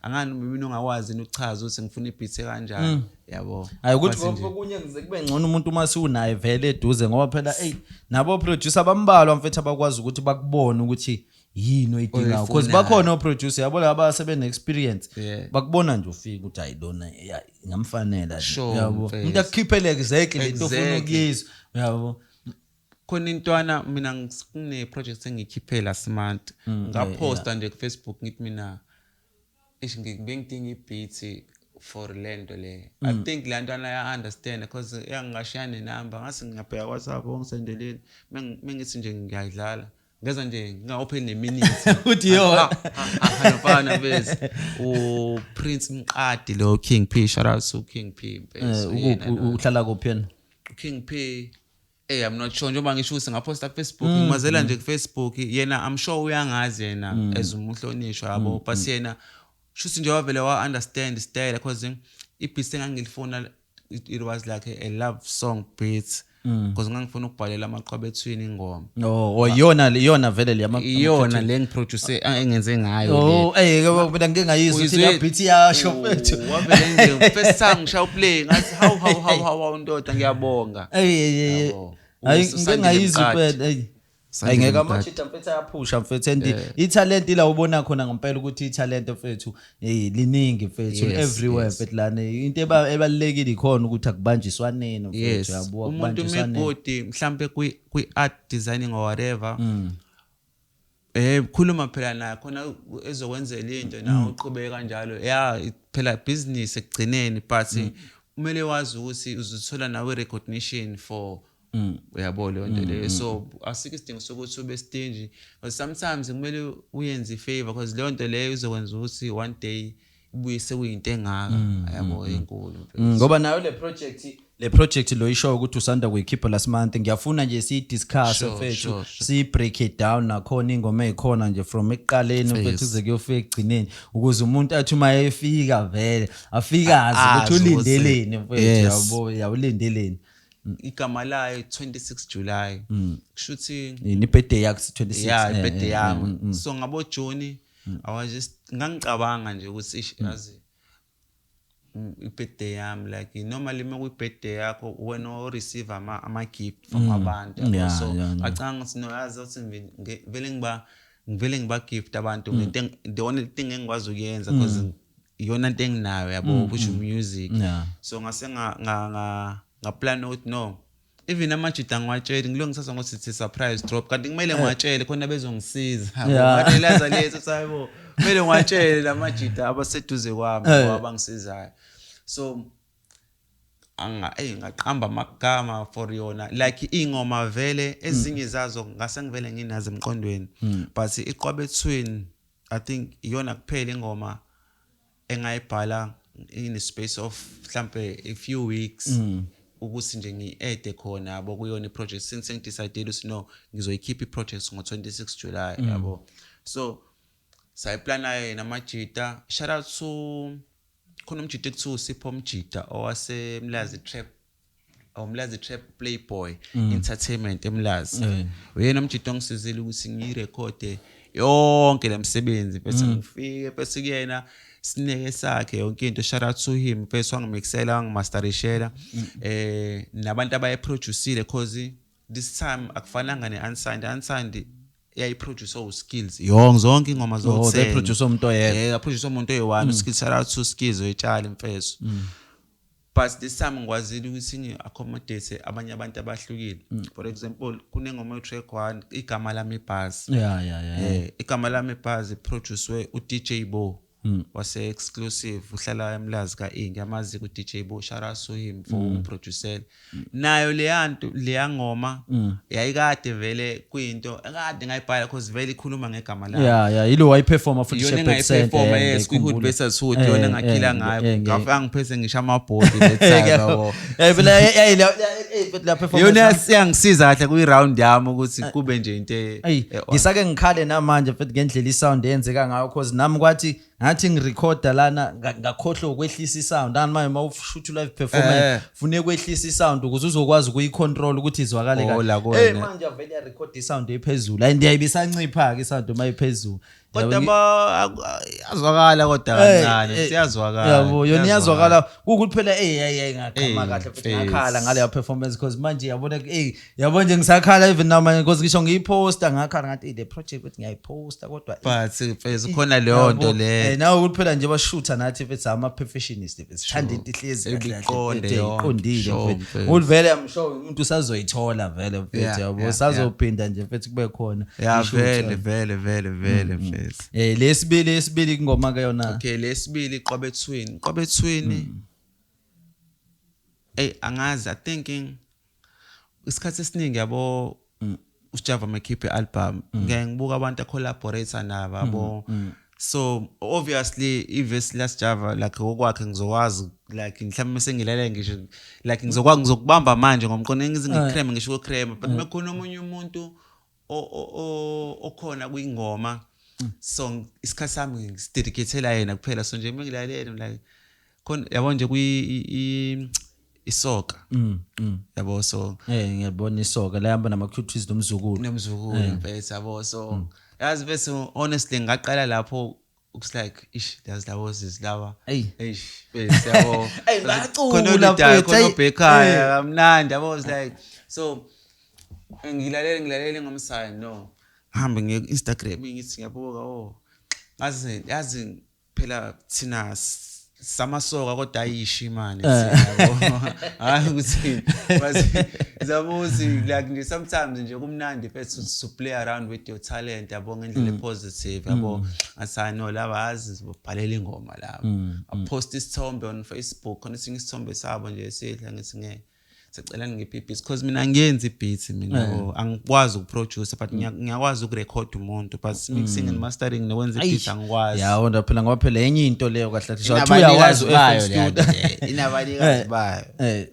angani mina ungakwazi yini ukuchaza ukuthi ngifuna i-beat kanjani, yabo. Hayi, ukuthi But nje- kokunye kuze kube ngcono umuntu uma siwunaye vele eduze, ngoba phela ey, nabo producer bambalwa, mfethu, abakwazi ukuthi bakubone ukuthi yini oyidingayo, because Oyifunayo. bakhona o-producer, yabo, laba sebene experience, bakubona nje ufika ukuthi hayi, lona ya, ingamfanela le, yabo, Mfethu. umuntu akukhiphele exactly lento ofuna ukuyizwa, yabo. Khona intwana mina kune project engiyikhiphe last month, ngaphosta nje ku Facebook ngithi mina ish bengidinga i-beat for lento le. I think le ntwana ya understand because yangashiya nenamba, ngase ngiyabheka WhatsApp, ongisendeleni mengithi nje ngiyayidlala, ngeza nje nginga-open ne-minute. Uthi yona. Nofana bese uPrince Mqadi lo, King P, shout out to King P, mfethu, yena Ukuphi? lo. Uhlala kuphi yena? King P, I'm not sure, njengoba ngisho ukuthi ngaphosta ku Facebook, ngimazela nje ku Facebook yena. I'm sure uyangazi yena as umhlonishwa, yabo, but yena shuthi nje wavele wa understand style, because i-beat engangilifuna it was like a love song beat, because ngangifuna ukubhalela amaqwabethwini ingoma. Oh, iyona iyona vele le Iyona le ngiproduce, engenze ngayo le. Oh, mina ngike ngayizwa ukuthi Uyizwe- la beat yasho, mfethu. Wavele nje first time ngishaya uplay ngathi hawu hawu hawu hawu hawu, ndoda, ngiyabonga. Ey. Yabo. Hayi, ngike Usandile ngayizwa Mqadi. impela, ey. Sandile Hayi, ngeke, Mqadi. amajita, mfethu, ayaphusha, mfethu, and italent ila ubona khona ngempela ukuthi italent, mfethu, liningi, mfethu, everywhere, mfethu. Lana into ebalulekile ikhona ukuthi akubanjiswaneni, mfethu, yabo, Umuntu akubanjiswaneni. umegodi mhlambe kwi art designing or whatever, khuluma phela naye khona ezokwenzela into nawe uqhubeke kanjalo. Yeah, phela business ekugcineni, but kumele wazi ukuthi uzothola nawe recognition for, uyabo, leyo nto leyo. So asikho isidingo sokuthi ube stingy, but sometimes kumele uyenze ifavor, because leyo nto leyo izokwenza ukuthi one day ibuye sekuyinto engaka, yabo, enkulu, mfethu. Ngoba nayo le project lo isho ukuthi usanda kuyikhipha last month, ngiyafuna nje siyi-discuss, mfethu, siyi-break it down nakhona ingoma ey'khona nje from ekuqaleni, mfethu, kuze kuyofika ekugcineni, ukuze umuntu athi uma efika vele afike azi ukuthi Azi ukuthi- ulindeleni, mfethu, yabo, yawulindeleni. Igama layo 26 July, kushuthi Yini, ibirthday yakho 26? Yeah, ibirthday yami. So ngabo June I was just ngangicabanga nje ukuthi ish, yazi, ibirthday yami, like normally uma kuyi-birthday yakho wena o receive ama gift from abantu, yabo. So ngacabanga ukuthi no, yazi ukuthi vele ngiba gift abantu ngento the only thing engikwazi ukuyenza, because iyona into enginayo, yabo, which music. So ngase nga nga nga ngaplan ukuthi no, even amajita ngiwatshele, ngilo ngisasa ngokuthi it's a surprise drop, kanti kumele ngiwatshele khona bezongisiza. Ngarealize leso, sayibo, kumele ngiwatshele lamajita abaseduze kwami abangisizayo. So anga ngaqamba amagama for yona, like ingoma vele ezinye zazo ngase ngivele nginazo emqondweni, but iqwabethwini I think iyona kuphela ingoma engayibhala in a space of mhlambe a few weeks, ukuthi nje ngi-add khona, yabo, kuyona i-project, since sengidecide ukuthi no, ngizoyikhipha i-project ngo-26 July, yabo. So sayiplana namajita. Shout out to khona umjita ekuthiwa uSipho Mjita owasemlazi Trap, umlazi Trap Playboy Entertainment eMlazi. Uyena umjita ongisizile ukuthi ngiyirekhode yonke lemsebenzi bese ngifike bese kuyena sineke sakhe yonke into. Shout out to him, mfethu, wangimixela, wangimasterishela, nabantu abayiproducile, cause this time akufananga ne-unsigned. Unsigned yayiproduce uSkills yonke, zonke ingoma. Oh, zayiproduce umuntu oyedwa. Yaproduce umuntu oyi-one, uSkills. Shout out to Skills oyitshali, mfethu. But this time ngikwazile ukuthi ngi-accommodate abanye abantu abahlukile. For example, kunengoma yo-track one, Igama Lami Ibhasi. Igama Lami Ibhasi producewe u-DJ Bo wase Exclusive, uhlala eMlazi ka-E, ngiyamazi ku-DJ Bo. Shout out to him for ungiproducela nayo leya nto. Leya ngoma yayikade vele kuyinto ekade ngayibhala, because vele ikhuluma ngegama lami. Yeah, ilo wayiperforma futhi Iyona Shepherd Center. engayiperforma, yes, kwi-Hood versus Hood, iyona engakhila ngayo, ngafika ngiphethe ngisho amabhodi that time, yabo. Phela la performance. Iyona siyangisiza kahle kwi-round yami ukuthi kube nje into Ey, ngisake ngikhale namanje, mfethu, ngendlela isound eyenzeka ngayo, cause nami kwathi Ngathi ngirecorda lana, ngakhohlwa ukwehlisa isound. Ani manje mawushutha live performance, funeka kwehlisa isound ukuze uzokwazi ukuyicontrol ukuthi izwakale Oh, la kahle. kuwena. Manje avele yarecord isound ephezulu, and yayibisancipha ke isound uma iphezulu. Kodwa Yabo, azwakala kodwa kancane, siyazwakala. Yabo, yona iyazwakala, kukuthi phela hey hey, ngaqhama kahle futhi, ngakhala ngaleyo performance, because manje yabona, yabo nje ngisakhala even now manje, because ngisho ngiyiposta ngakhala, ngathi, "Hey, le project ukuthi ngiyayiposta kodwa But mfethu, khona leyo nto le. Nawe ukuthi phela nje bashutha nathi mfethu, ama perfectionist mfethu, sithanda into ihlezi kahle kahle, Ibiqonde mfethu, yonke. iqondile, Sure, mfethu. mfethu. Ukuthi vele I'm sure umuntu usazoyithola vele, mfethu, yabo, usazophinda nje, mfethu, kube khona ishoot, Vele, yabo. vele vele vele mfethu. Lesibili ingoma ke yona? Okay, lesibili, Qobe Twin, Qobe Twin. Hey, angazi, I thinking isikhathi esiningi, yabo, uSjava makhiphe album, ngeke ngibuka abantu acollaborate nabo, yabo. So obviously iverse la Sjava, like okwakhe ngizokwazi, like mhlawumbe sengilalela ngisho, like ngizokwazi, ngizokubamba manje ngomqondo, ngize ngicreme, ngisho ucreme, but mekukhona omunye umuntu okhona kwingoma, so isikhathi sami ngisidedicatela yena kuphela. So nje mengilalela, I'm like, khona, yabo nje, kwi isoka, yabo, so Ngiyabona isoka la hamba nama cuties nomzukulu. Nomzukulu, mfethu, yabo. So yazi bese honestly ngaqala lapho, it's like, ish, there's labo sisi laba. Eyi. Eish, mfethu, yabo. Eyi, bayacula, Khona oludayo, mfethu, khona eyi. obhekayo kamnandi, yabo. It's like, so ngilalela ngomsaya, no, ngihambe ngiye ku-Instagram, ngithi ngiyabuka, oh, ngazi yazi phela thina samasoka, kodwa ayishi manje thina, yabo, hayi ukuthi zama ukuthi, like nje sometimes nje kumnandi mfethu to play around with your talent, yabo, ngendlela positive, yabo. Ngathi, hayi no, laba azi sibabhalela ingoma laba. Apost isithombe on Facebook, khona esinye isithombe sabo nje esihle, ngithi ngeke, sicela ngiphe i-beats, because mina angiyenzi i-beats mina, yabo. Angikwazi ukuproduce, but ngiyakwazi ukurecord umuntu, but mixing and mastering nokwenza i-beats angikwazi. Yawona phela, ngoba phela enye into leyo kahle kahle. Ngisho uyawazi Inabanikazi u-FL bayo leya Studio. nto le, inabanikazi bayo.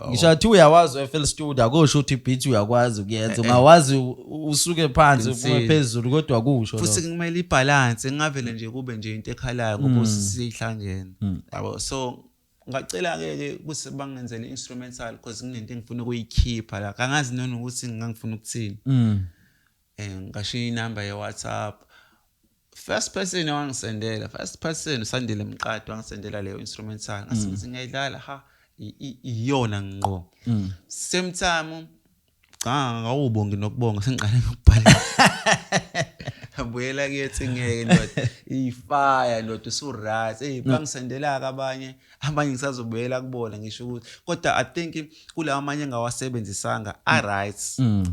Ngisho athi uyawazi u-FL Studio, akusho ukuthi i-beat uyakwazi ukuyenza. Ungawazi usuke phansi uphume Qinisile. phezulu, kodwa akusho Futhi lokho. kumele ibalance, ngavele nje kube nje into ekhalayo ngoba sihlangene, yabo. So ngacela ke ukuthi bangenzele instrumental, because kunento engifuna ukuyikhipha la, angazi noma ukuthi ngangifuna ukuthini. Ngashiya inamba ye WhatsApp. First person owangisendela, first person uSandile Mqadi, wangisendela leyo instrumental. Ngase ngithi ngiyayidlala, ha, iyona ngqo. Same time cha, ngawubongi nokubonga, sengiqale ngokubhala, abuyela kithi, ngeke ndoda, ifire ndoda, usu-right. Hey, bangisendela-ke abanye, abanye ngisazobuyela kubona, ngisho ukuthi kodwa I think kulawa amanye engawasebenzisanga a-right.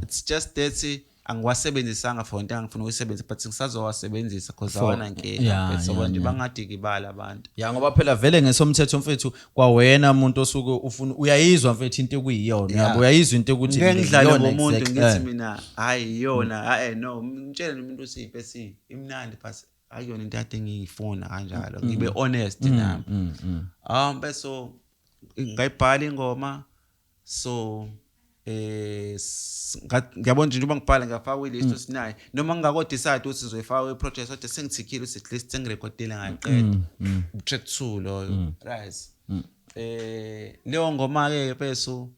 It's just that angiwasebenzisanga for into engangifuna ukuyisebenzisa, but ngisazowasebenzisa because awanankinga. So nje bangadikibala abantu. Ya, ngoba phela vele ngesomthetho, mfethu, kwawena umuntu osuke ufuna, uyayizwa mfethu into ekuyiyona, yabo, uyayizwa into ukuthi Ngeke ngidlale iyona ngomuntu, ngithi mina hayi iyona, hayi no, ngitshele nomuntu ukuthi ibese imnandi, but akuyona into ade ngiyifuna kanjalo, ngibe honest nami. Bese ngayibhala ingoma, so ngiyabona nje njengoba ngibhala, ngiyafaka kwi-list osinayo, noma ngingako decide ukuthi sizoyifaka kwi-project, kodwa sengithikile ukuthi at least sengirekhodile, ngayiqeda track 2 loyo, right? Leyo ngoma ke mfethu,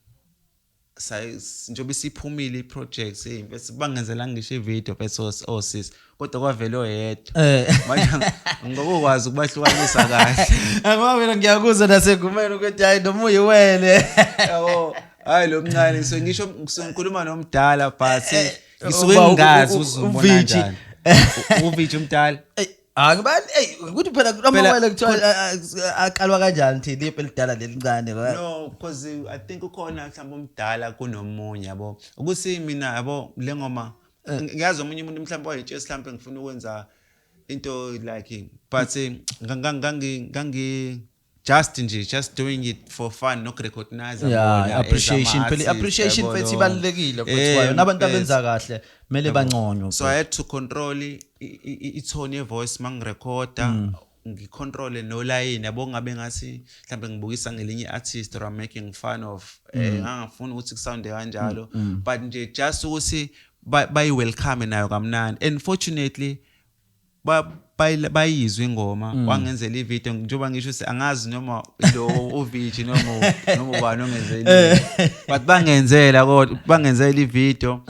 njengoba isiphumile i-project, hey mfethu, bangenzela ngisho i-video mfethu osisi, kodwa kwavele oyedwa. Manje ngokukwazi ukubahlukanisa kahle. Ngoba mina ngiyakuzwa nasegumeni ukuthi hayi, noma uyiwele. Yabo, hayi lo mncane, so ngisho ngisuke ngikhuluma nomdala, but ngisuke Uba ngingazi uzubona uVici. kanjani uVici umdala. Ey, angibani, ey, ukuthi phela amawele kuthiwa aqalwa kanjani thina, iphe elidala lelincane? No, because I think ukhona mhlawumbe umdala kunomunye, yabo, ukuthi mina, yabo, le ngoma ngiyazi omunye umuntu mhlawumbe wayetshela mhlawumbe ngifuna ukwenza into like, but ngangi just nje just doing it for fun, nokurecognize bona as Appreciation phela, ama-artist, appreciation yabo, mfethu, lo. ibalulekile futhi kwayo nabantu abenza kahle kumele banconywe. So I had to control i-tone ye-voice mangirekhoda, ngicontrole nolayini, yabo, ngabe ngathi mhlawumbe ngibukisa ngelinye i-artist or I'm making fun of, ngangafuni ukuthi kusounde kanjalo, but nje just ukuthi bayi-welcome nayo kamnandi, and fortunately Bayizwe ingoma, wangenzela ivideo, njengoba ngisho ukuthi angazi noma lo uVG noma ubani ongenzela, but bangenzela, kodwa bangenzela ivideo.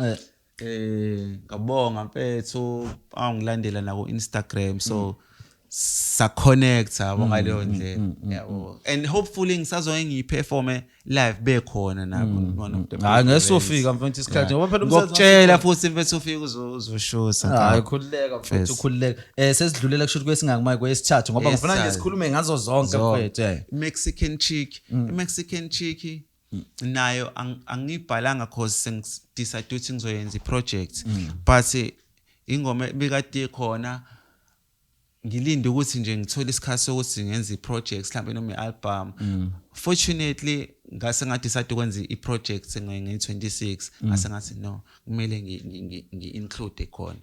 Ngabonga mfethu, angilandela na ku Instagram, so sa connect yabo ngaleyo ndlela yabo, and hopefully ngisazoke ngiyiperforme live bekhona nabo one of the Hayi, ngesofika mfethu isikhathi, ngoba phela umsebenzi Ngokutshela futhi mfethu, ufike uzoshusa. Hayi, khululeka mfethu. Khululeka. Sesidlulela kusho ukuthi kwesingakumayi kwesithathu, ngoba ngifuna nje Yesithathu. sikhulume ngazo zonke mfethu. Mexican chick, Mexican chick nayo angibhalanga cause sengidecide ukuthi ngizoyenza iproject, but ingoma ebikade ikhona, ngilinde ukuthi nje ngithole isikhathi sokuthi ngenze iproject mhlawumbe noma i-album. Fortunately ngase ngadecide ukwenza i-project nge-26, ngase ngathi no, kumele ngi-include khona.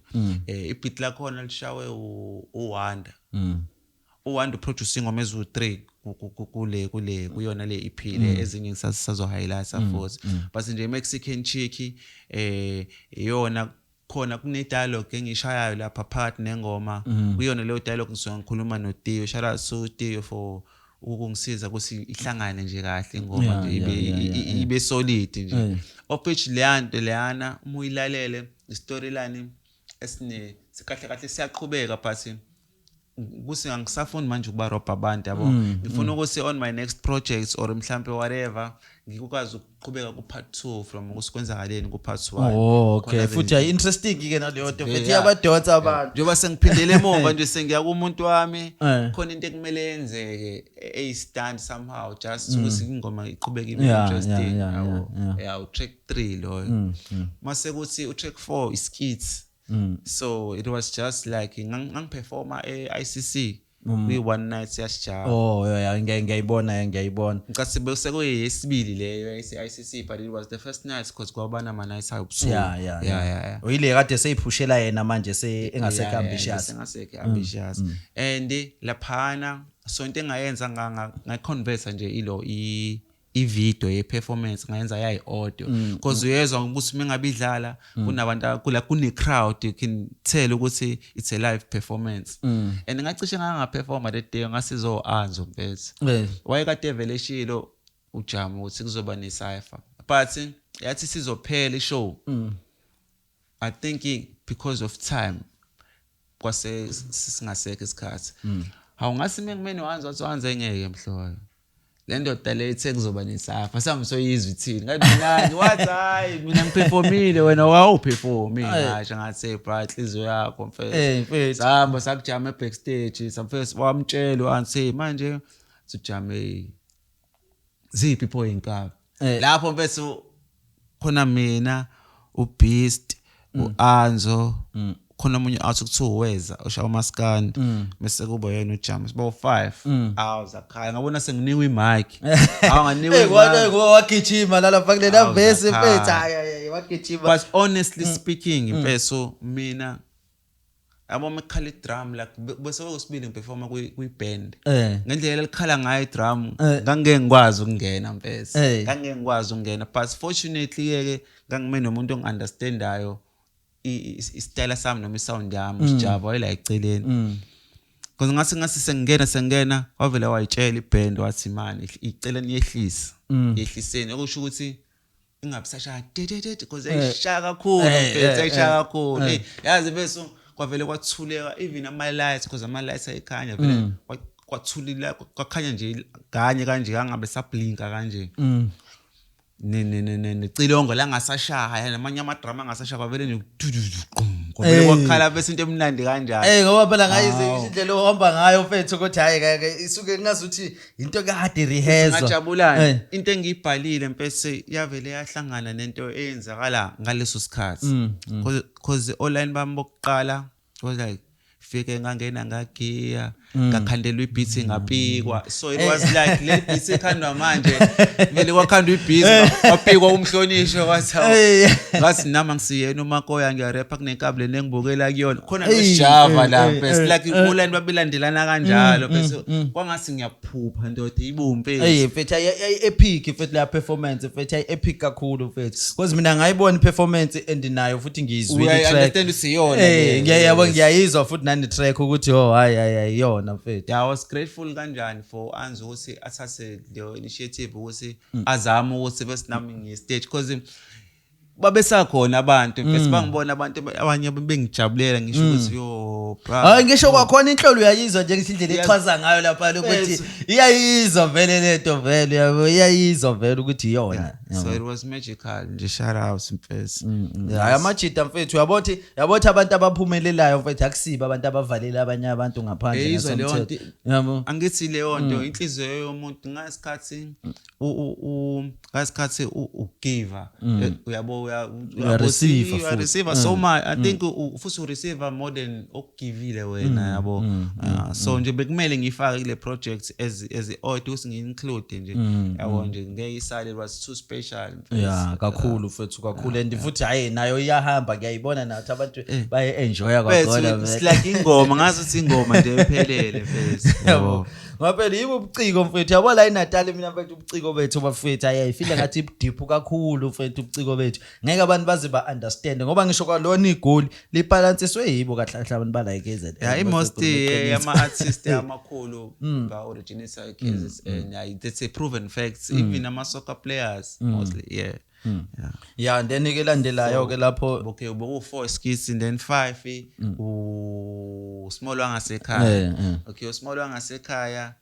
Ibeat lakhona lishawe uWanda. uWanda uproduce ingoma eziwu-3 kule kuyona le EP le, ezinye ngisazo highlights futhi, but nje Mexican chick iyona khona kune dialogue engishayayo lapha phakathi nengoma. Kuyona leyo dialogue ngisuke ngikhuluma noTio. Shout out to Tio for ukungisiza ukuthi ihlangane nje kahle ingoma nje ibe ibe solid nje, of which leyanto leyana uma uyilalele i-storyline esine kahle kahle siyaqhubeka, but kuthi angisafuni manje ukubarobha abantu yabo. Ngifuna ukuthi on my next project or mhlambe whatever ngikwazi ukuqhubeka ku part 2 from ukuthi kwenzakaleni ku part 1. Oh, okay. Futhi ayi interesting ke naleyo nto mfethu, iyabadonsa abantu. Njengoba sengiphindele emuva nje, sengiya kumuntu wami, khona into ekumele yenzeke eyi-stand somehow just ukuthi ingoma iqhubeke ibe interesting yabo. Yeah, utrack 3 loyo. Mase kuthi utrack 4 iskits. So it was just like ngangiperforma e-ICC kwi one night yasijaba. Oh yeah, ngiyayibona, ngiyayibona. Ngicathi bese kuyesibili leyo yase-ICC, but it was the first night because kwaba nama nights awu-2. Yeah. Uyile kade seyiphushela yena manje se engasekho ambitious. Engasekho ambitious. And laphana, so into engayenza ngayiconverta nje ilo i-video ye-performance, ngayenza yayi-audio, because uyezwa ukuthi uma ngabe idlala kunabantu kula kune-crowd, you can tell ukuthi it's a live performance. And ngacishe ngangaperforma that day, ngasizo-Anzo mfethu. Wayekade evele eshilo ujama ukuthi kuzoba ne-cypher, but yathi sizophela ishow, I think because of time kwase singasekho isikhathi. Hawu, ngasi mengimene wanza, wathi wanza engeke mhloyo le ndoda le ithe kuzoba ne-cypher, samsoyizwa ithini. Ngathi mina, wathi hayi, mina ngiperformile, wena wawuperformile. Ngasho ngathi, bra, inhliziyo yakho mfethu. Mfethu. Sahamba sakujama e-backstage, samfethu wamtshela wathi manje sijame ziphi pho inkabi lapho mfethu, khona mina, uBeast, uAnzo, khona omunye athi kuthiwa uweza ushaya umaskandi, bese kuba yena uJama, siba u5. Awu, zakhaya, ngabona senginikwa imic, awu, nganikwa imic. Wagijima lalapha kulela Awu, verse zakhaya. mfethu, hayi hayi, wagijima. But honestly speaking mfethu, mina yabo mekhala idrum like bese kwesibili ngiperforma kwi-band, ngendlela elikhala ngayo idrum, ngangeke ngikwazi ukungena mfethu. Ngangeke ngikwazi ukungena, but fortunately ke ngangime nomuntu ongi-understandayo isitayela sami noma isound yami, usijava wayela eceleni, because ngathi sengingena wavele wayitshela iband, wathi man, icela niyehlise, yehliseni, okusho ukuthi ingabi sashaya dedede, because ayishaya kakhulu mfethu, ayishaya kakhulu. Hey, yazi bese kwavele kwathuleka, even ama lights, because ama lights ayikhanya vele kwathulila, kwakhanya nje kanye kanje, kangabe sablinka kanje, ne ne ne ne necilongo langasashaya namanye amadrama angasashaya, kwavele nje du- du- du- qum, kwavele kwakhala bese into emnandi kanjani. Ngoba phela ngayize indlela ohamba ngayo mfethu ukuthi hayi ke isuke ngazuthi into kade rehearsal. Ngajabulani. Into engiyibhalile mfethu yavele yahlangana nento eyenzakala ngaleso sikhathi, because online bami bokuqala was like fike ngangena ngagiya, ngakhandelwa ibeat, ngapikwa. So it was like le beat ekhandwa manje, vele kwakhandwa ibeat, kwapikwa umhlonishwa, kwathi hawu. Ngathi nami angisiyena umakoya, ngiyarepha kunenkabule nengibukela kuyona khona nosijava la mfethu, like online babelandelana kanjalo mfethu, kwangathi ngiyaphupha ndoda ibumpe. Hey mfethu, ayi epic mfethu la performance mfethu, ayi epic kakhulu mfethu, because mina ngayibona iperformance and nayo futhi ngiyizwile Uyayi i-track. Understand ukuthi iyona le. Ngiyayabo, ngiyayizwa futhi. nani track ukuthi oh hayi hayi hayi iyona mfethu. Yeah, I was grateful kanjani for Anzu ukuthi athathe leyo initiative ukuthi azame ukuthi bese nami ngiye stage, because babesakhona abantu bese bangibona abantu abanye bengijabulela, ngisho ukuthi yo bra. Hayi, ngisho kwakhona inhlolo uyayizwa nje ngisho indlela echaza ngayo lapha ukuthi Yes. iyayizwa vele lento vele, yabo, iyayizwa vele ukuthi iyona. So it was magical nje, shout out mfethu. Hayi, amajita mfethu, uyabona ukuthi abantu abaphumelelayo mfethu akusibo abantu abavalela abanye abantu ngaphandle Eh, izwa leyo ngasemthetho. nto. Yabo. Angithi leyo nto inhliziyo yomuntu ngasikhathi ngasikhathi ugive, uyabo, Uya-receive futhi. Uya-receive so much, I think futhi u-receive more than okugivile wena, yabo. Ah, so nje bekumele ngifake kule project as i-odd ukuthi ngi-include nje, yabo nje, ngeke isale, it was too special mfethu. Ya, kakhulu mfethu, kakhulu, and futhi hayi nayo iyahamba, ngiyayibona nathi abantu baye-enjoya kwakhona. Mfethu, it's Vele. like ingoma, ngazi ukuthi ingoma nje ephelele mfethu, yabo. Ngoba phela yibo ubuciko mfethu, yabo, la eNatal mina mfethu ubuciko bethu bafethu ayi feel ngathi ibu-deep kakhulu mfethu ubuciko bethu, ngeke abantu baze ba-understand ngoba ngisho kwalona igoli libhalansiswe yibo kahle kahle abantu bala e-KZN. Yeah, i-most yama-artist amakhulu ba-originate e-KZN. Yeah, that's a proven fact. Even ama-soccer players mostly, yeah. Yeah, and then ke landelayo ke lapho. Okay, boku-four skits and then five u-small wangasekhaya. Okay, u-small wangasekhaya,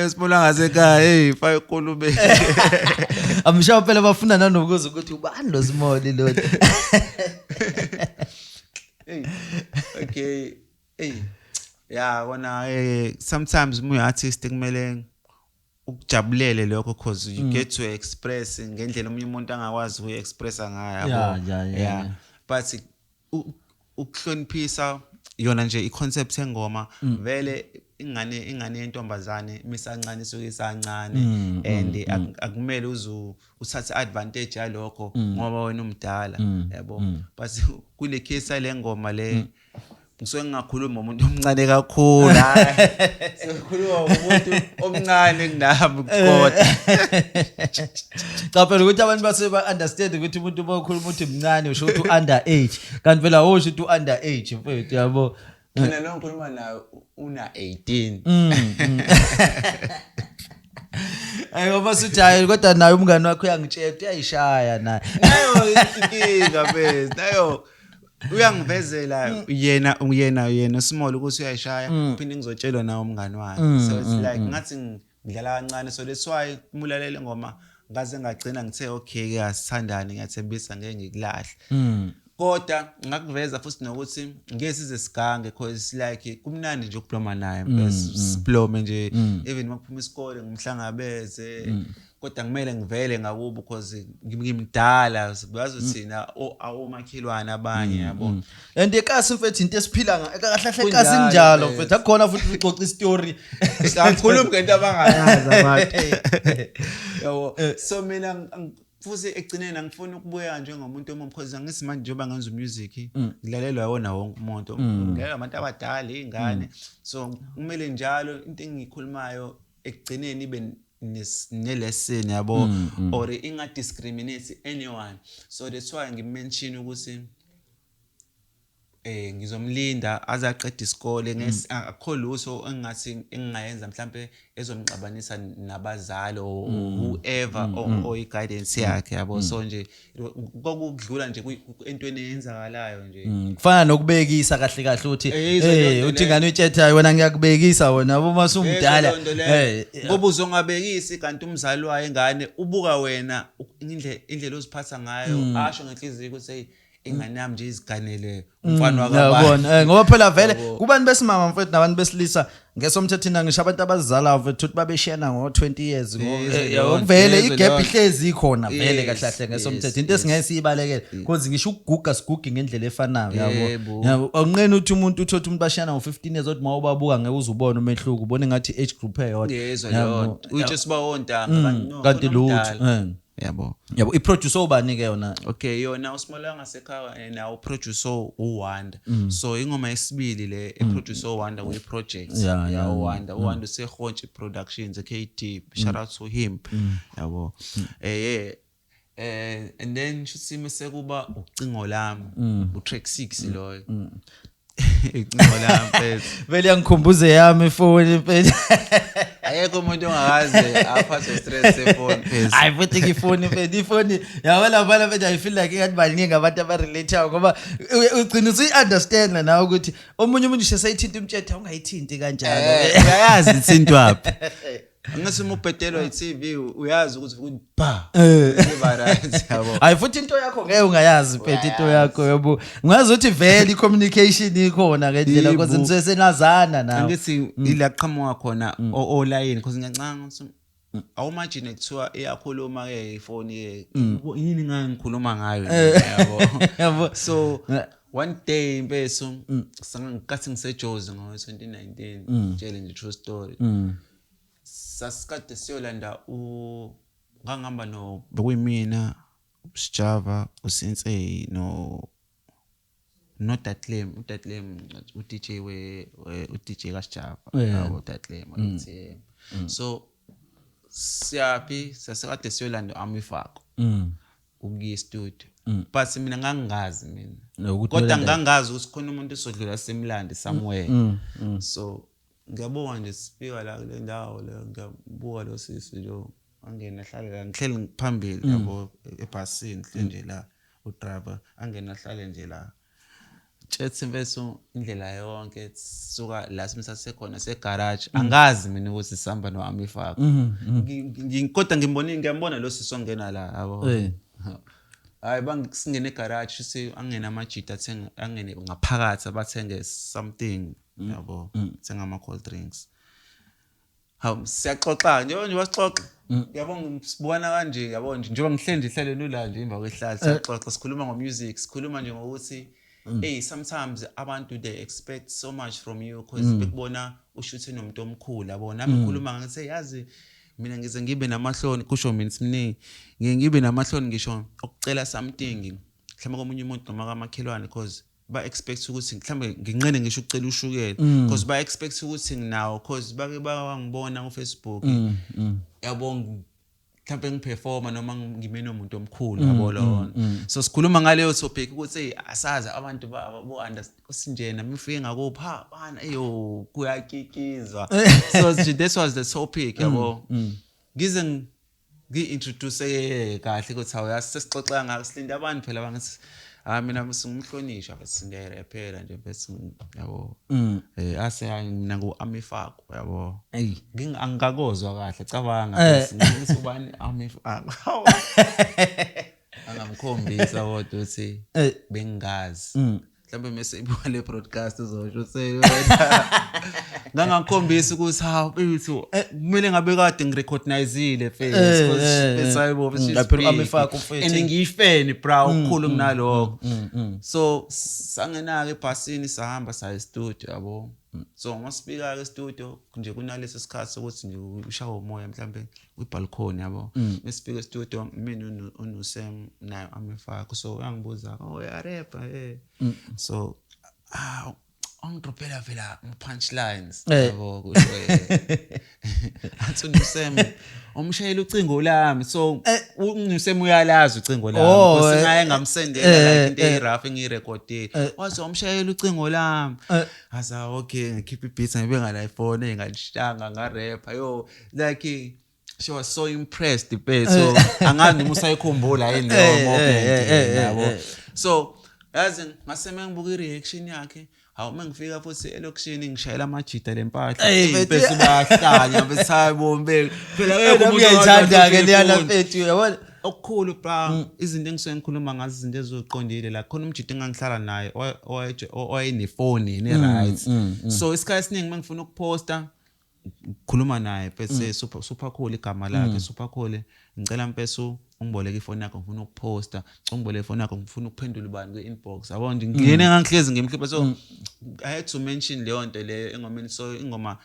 small wangasekhaya, hey, five kulube. I'm sure phela bafuna nanokuza ukuthi ubani lo small lo. Hey, okay, hey, yeah, kona sometimes uma uyi-artist kumele ukujabulele lokho because you get to express ngendlela omunye umuntu angakwazi ukuyi-expressa ngayo, yabo. But ukuhloniphisa yona nje i-concept engoma vele, ingane yentombazane misancane isuke isancane and akumele uze uthathe advantage yalokho ngoba wena umdala, yabo. But kule case yale ngoma le ngisuke ngingakhulumi ngomuntu omncane kakhulu, hayi, sikhuluma ngomuntu omncane kunami kodwa. Cha phela ukuthi abantu base ba-understand ukuthi umuntu uma ukhuluma ukuthi mncane usho ukuthi u-under age, kanti phela awusho ukuthi u-under age mfethu, yabo. Mina lo ngikhuluma naye una 18. Ayi, ngoba sithi hayi kodwa naye umngani wakho uyangitshela ukuthi uyayishaya naye. Nayo inkinga bese nayo uyangivezela yena small ukuthi uyayishaya, phinde ngizotshelwa nawe umngani wakhe, so it's like ngathi ngidlala kancane. So that's why umulalele ngoma ngaze ngagcina ngithe okay ke asithandane, ngiyathembisa ngeke ngikulahle, kodwa ngakuveza futhi nokuthi ngeke size sigange because like kumnandi nje ukubloma naye, siblome nje, even makuphuma isikole ngimhlangabeze, kodwa kumele ngivele ngakubo because ngimdala, bazi thina awomakhelwane abanye, yabo. And ekasi mfethu into esiphila kahle kahle ekasi Kunjalo, kunjalo mfethu. Mfethu akukhona futhi uxoxa istory. Angikhulumi ngento abangayazi abantu, yabo. So mina futhi ekugcineni angifuni ukubuyeka njengomuntu omubi because angithi manje njengoba ngenza umusic ngilalelwa yona wonke umuntu, ngilalelwa abantu abadala, iy'ngane, so kumele njalo into engiyikhulumayo ekugcineni ibe ne-lesson, yabo, or inga-discriminate anyone. So that's why ngimention ukuthi ngizomlinda aze aqede isikole, akukho lutho engingathi engingayenza mhlambe ezomxabanisa nabazali or whoever or i-guidance yakhe, yabo. So nje kokudlula nje entweni eyenzakalayo nje. Kufana nokubekisa kahle kahle uthi Yizo leyo nto uthi leyo. ingane uyitshethayo wena, ngiyakubekisa wena uma usumdala. Leyo nto leyo. Ngoba uzongabekisi kanti umzali wayo ingane ubuka wena indlela oziphatha ngayo, asho ngenhliziyo ukuthi hey, ingane yami nje iziganele umfana wakabani. Yabona, ngoba phela vele kubantu besimama mfethu nabantu besilisa ngesomthethina ngisho abantu abazalayo mfethu ukuthi babeshiyana ngo-20 years Yizo leyo yabo, nto, vele yizo igap leyo nto. ihlezi ikhona vele kahle kahle ngesomthetho, into esingeke siyibalekele because ngisho ukuguga siguge ngendlela efanayo, yabo. Yabo, awunqeni ukuthi umuntu uthothe umuntu bashiyana ngo-15 years old, uma ubabuka ngeke uze ubone umehluko, ubone ngathi i-age group eyodwa. Yezwa Yabo. leyo nto, uyitshe siba wontanga kanti no, Kanti khona lutho omdala. Yabo. Yabo, iproducer ubani ke yona? Okay, yona uSmall wangasekhaya nawo producer uWanda, so ingoma yesibili le eproducer uWanda kuyi project. uWanda, uWanda useHontshi Productions, KD, shout out to him, yabo. Yeah. And then shuthi mase kuba ucingo lami, u-track 6 loyo, ucingo lami, mfethu. Vele yangikhumbuze yami ifoni, mfethu. Ayekho umuntu ongakaze aphathwe stress sefoni, mfethu. Hayi, futhi ifoni, mfethu, ifoni yabona bana, mfethu, I feel like ingathi baningi abantu abarelate ngoba ugcina usuyi-understand nawe ukuthi omunye umuntu usesayithinta umtshetha, ungayithinti kanjalo. Uyayazi ithintwaphi. Angathi uma ubhedelwa i-TV uyazi ukuthi ba iba right, yabo. Hayi, futhi into yakho ngeke ungayazi, mfethu, into yakho yabo, ungazi ukuthi vele i-communication ikhona ngendlela because nisuke senazana nawe. Angithi ila qhamuka khona olayini, because ngiyancanga ukuthi awumagine kuthiwa iyakhuluma ke ifoni ke, yini ngangikhuluma ngayo, yabo. Yabo. So one day, mfethu, ngikathi ngiseJozi ngo 2019, tshele nje true story, sasikade siyolanda u ngangihamba no bekuyimina, uSjava, uSensei no Datlem, uDatlem u-DJ u-DJ kaSjava. Yabo, uDatlem uTM. So siyaphi, sasikade siyolanda Amifako ukuya studio, but mina ngangingazi mina. Nokuthi kodwa uyolanda- ngangazi ukuthi khona umuntu osodlula simlande somewhere. So ngiyabonga nje, sifika la kule ndawo le, ngiyabuka lo sisi lo angena ahlale la, ngihleli phambili, yabo, ebhasini, ngihleli nje la, udriver angena ahlale nje la. Tshethi, mfethu, indlela yonke suka la simsase khona segarage, angazi mina ukuthi sihamba no-Amifako. Kodwa ngimbonile, ngiyambona lo sisi ongena la, yabo. Hayi, bangisingene egarage, si angene amajita athenge, angene ngaphakathi abathenge something, yabo, thenga ama cold drinks. Hawu, siyaxoxa nje nje, wasixoxa, yabo, sibukana kanje, yabo nje, njengoba ngihleli nje hlaleni ula nje emva kwehlala, siyaxoxa, sikhuluma ngomusic, sikhuluma nje ngokuthi hey, sometimes abantu they expect so much from you because bekubona ushuthe nomuntu omkhulu, yabo. Nami ngikhuluma ngithi, yazi mina ngize ngibe namahloni, kusho mina simningi, ngiye ngibe namahloni ngisho ukucela something mhlawumbe komunye umuntu noma kamakhelwane, because ba expect ukuthi mhlawumbe nginqene ngisho ukucela ushukela, because ba expect ukuthi nginawo, because bake bangibona ku Facebook, yabo, mhlawumbe ngiperforma noma ngime nomuntu omkhulu, yabo lona. So sikhuluma ngaleyo topic ukuthi hey, asazi abantu bo understand kusinjena mifike ngakuphi, ha bana, eyo kuyakikizwa. So nje this was the topic, yabo. Ngize ngi-introduce kahle ukuthi hawu, yazi sesixoxa ngako, silinde abantu phela bangithi ah, mina singumhlonishwa bese ngiyayirephela nje bese, yabo, ase hayi, mina ngu-Amifako, yabo. Eyi. Angikakozwa kahle, cabanga, bese ngithi ubani Amifako, angamkhombisa kodwa ukuthi bengingazi. Mhlawumbe mase ibuka le broadcast uzosho ukuthi ngangakhombisa ukuthi hawu mfethu, kumele ngabe kade ngirecognizile face because face, hayibo, she's Phela big. u-Amifako, mfethu. And ngiyifeni bra okukhulu kunalokho. So sangena-ke ebhasini, sahamba saya e-studio, yabo. So masifika-ke e-studio nje, kunaleso sikhathi sokuthi nje ushawe umoya mhlambe kwi-balcony, yabo. Mesifika e-studio, mina uNusem nayo Amifako. So uyangibuza, "Oh, uyarepha?" So ah, angidropela vela ama-punchlines, yabo, kusho athi uNusem umshayela ucingo lami. So uNusem uyalazi ucingo lami, Oh, because ngaye ngamsendela like into eyi-rough engiyirekhodile, wathi umshayela ucingo lami. Asa okay, ngikhipha ibeat, ngibe ngala ifoni engalishanga, ngarepha yo, like she was so impressed be. So angazi noma usayikhumbula yini leyo moment, yabo. So yazi ngase mengibuka i-reaction yakhe, hawu, mengifika futhi elokishini ngishayela amajida lempahla. Ey, Ey, mfethu. bese bayahlanya, bese hayi bo mbeke phela akekho umuntu Ngiyayithanda-ke ongathi leyana, ifoni. mfethu, uyabona. Okukhulu bra, izinto engisuke ngikhuluma ngazo, izinto eziqondile la, khona umjidi engangihlala naye owayenefoni ne-right. So isikhathi esiningi uma ngifuna ukuphosta, ngikhuluma naye bese, super super cool igama lakhe, super cool, ngicela mfethu ungiboleke ifoni yakho, ngifuna ukuphosta, ungiboleke ifoni yakho, ngifuna ukuphendula ubani kwi-inbox, yabo nje, ngiyena engangihlezi ngimhlupha. So I had to mention leyo nto leyo engomeni, so ingoma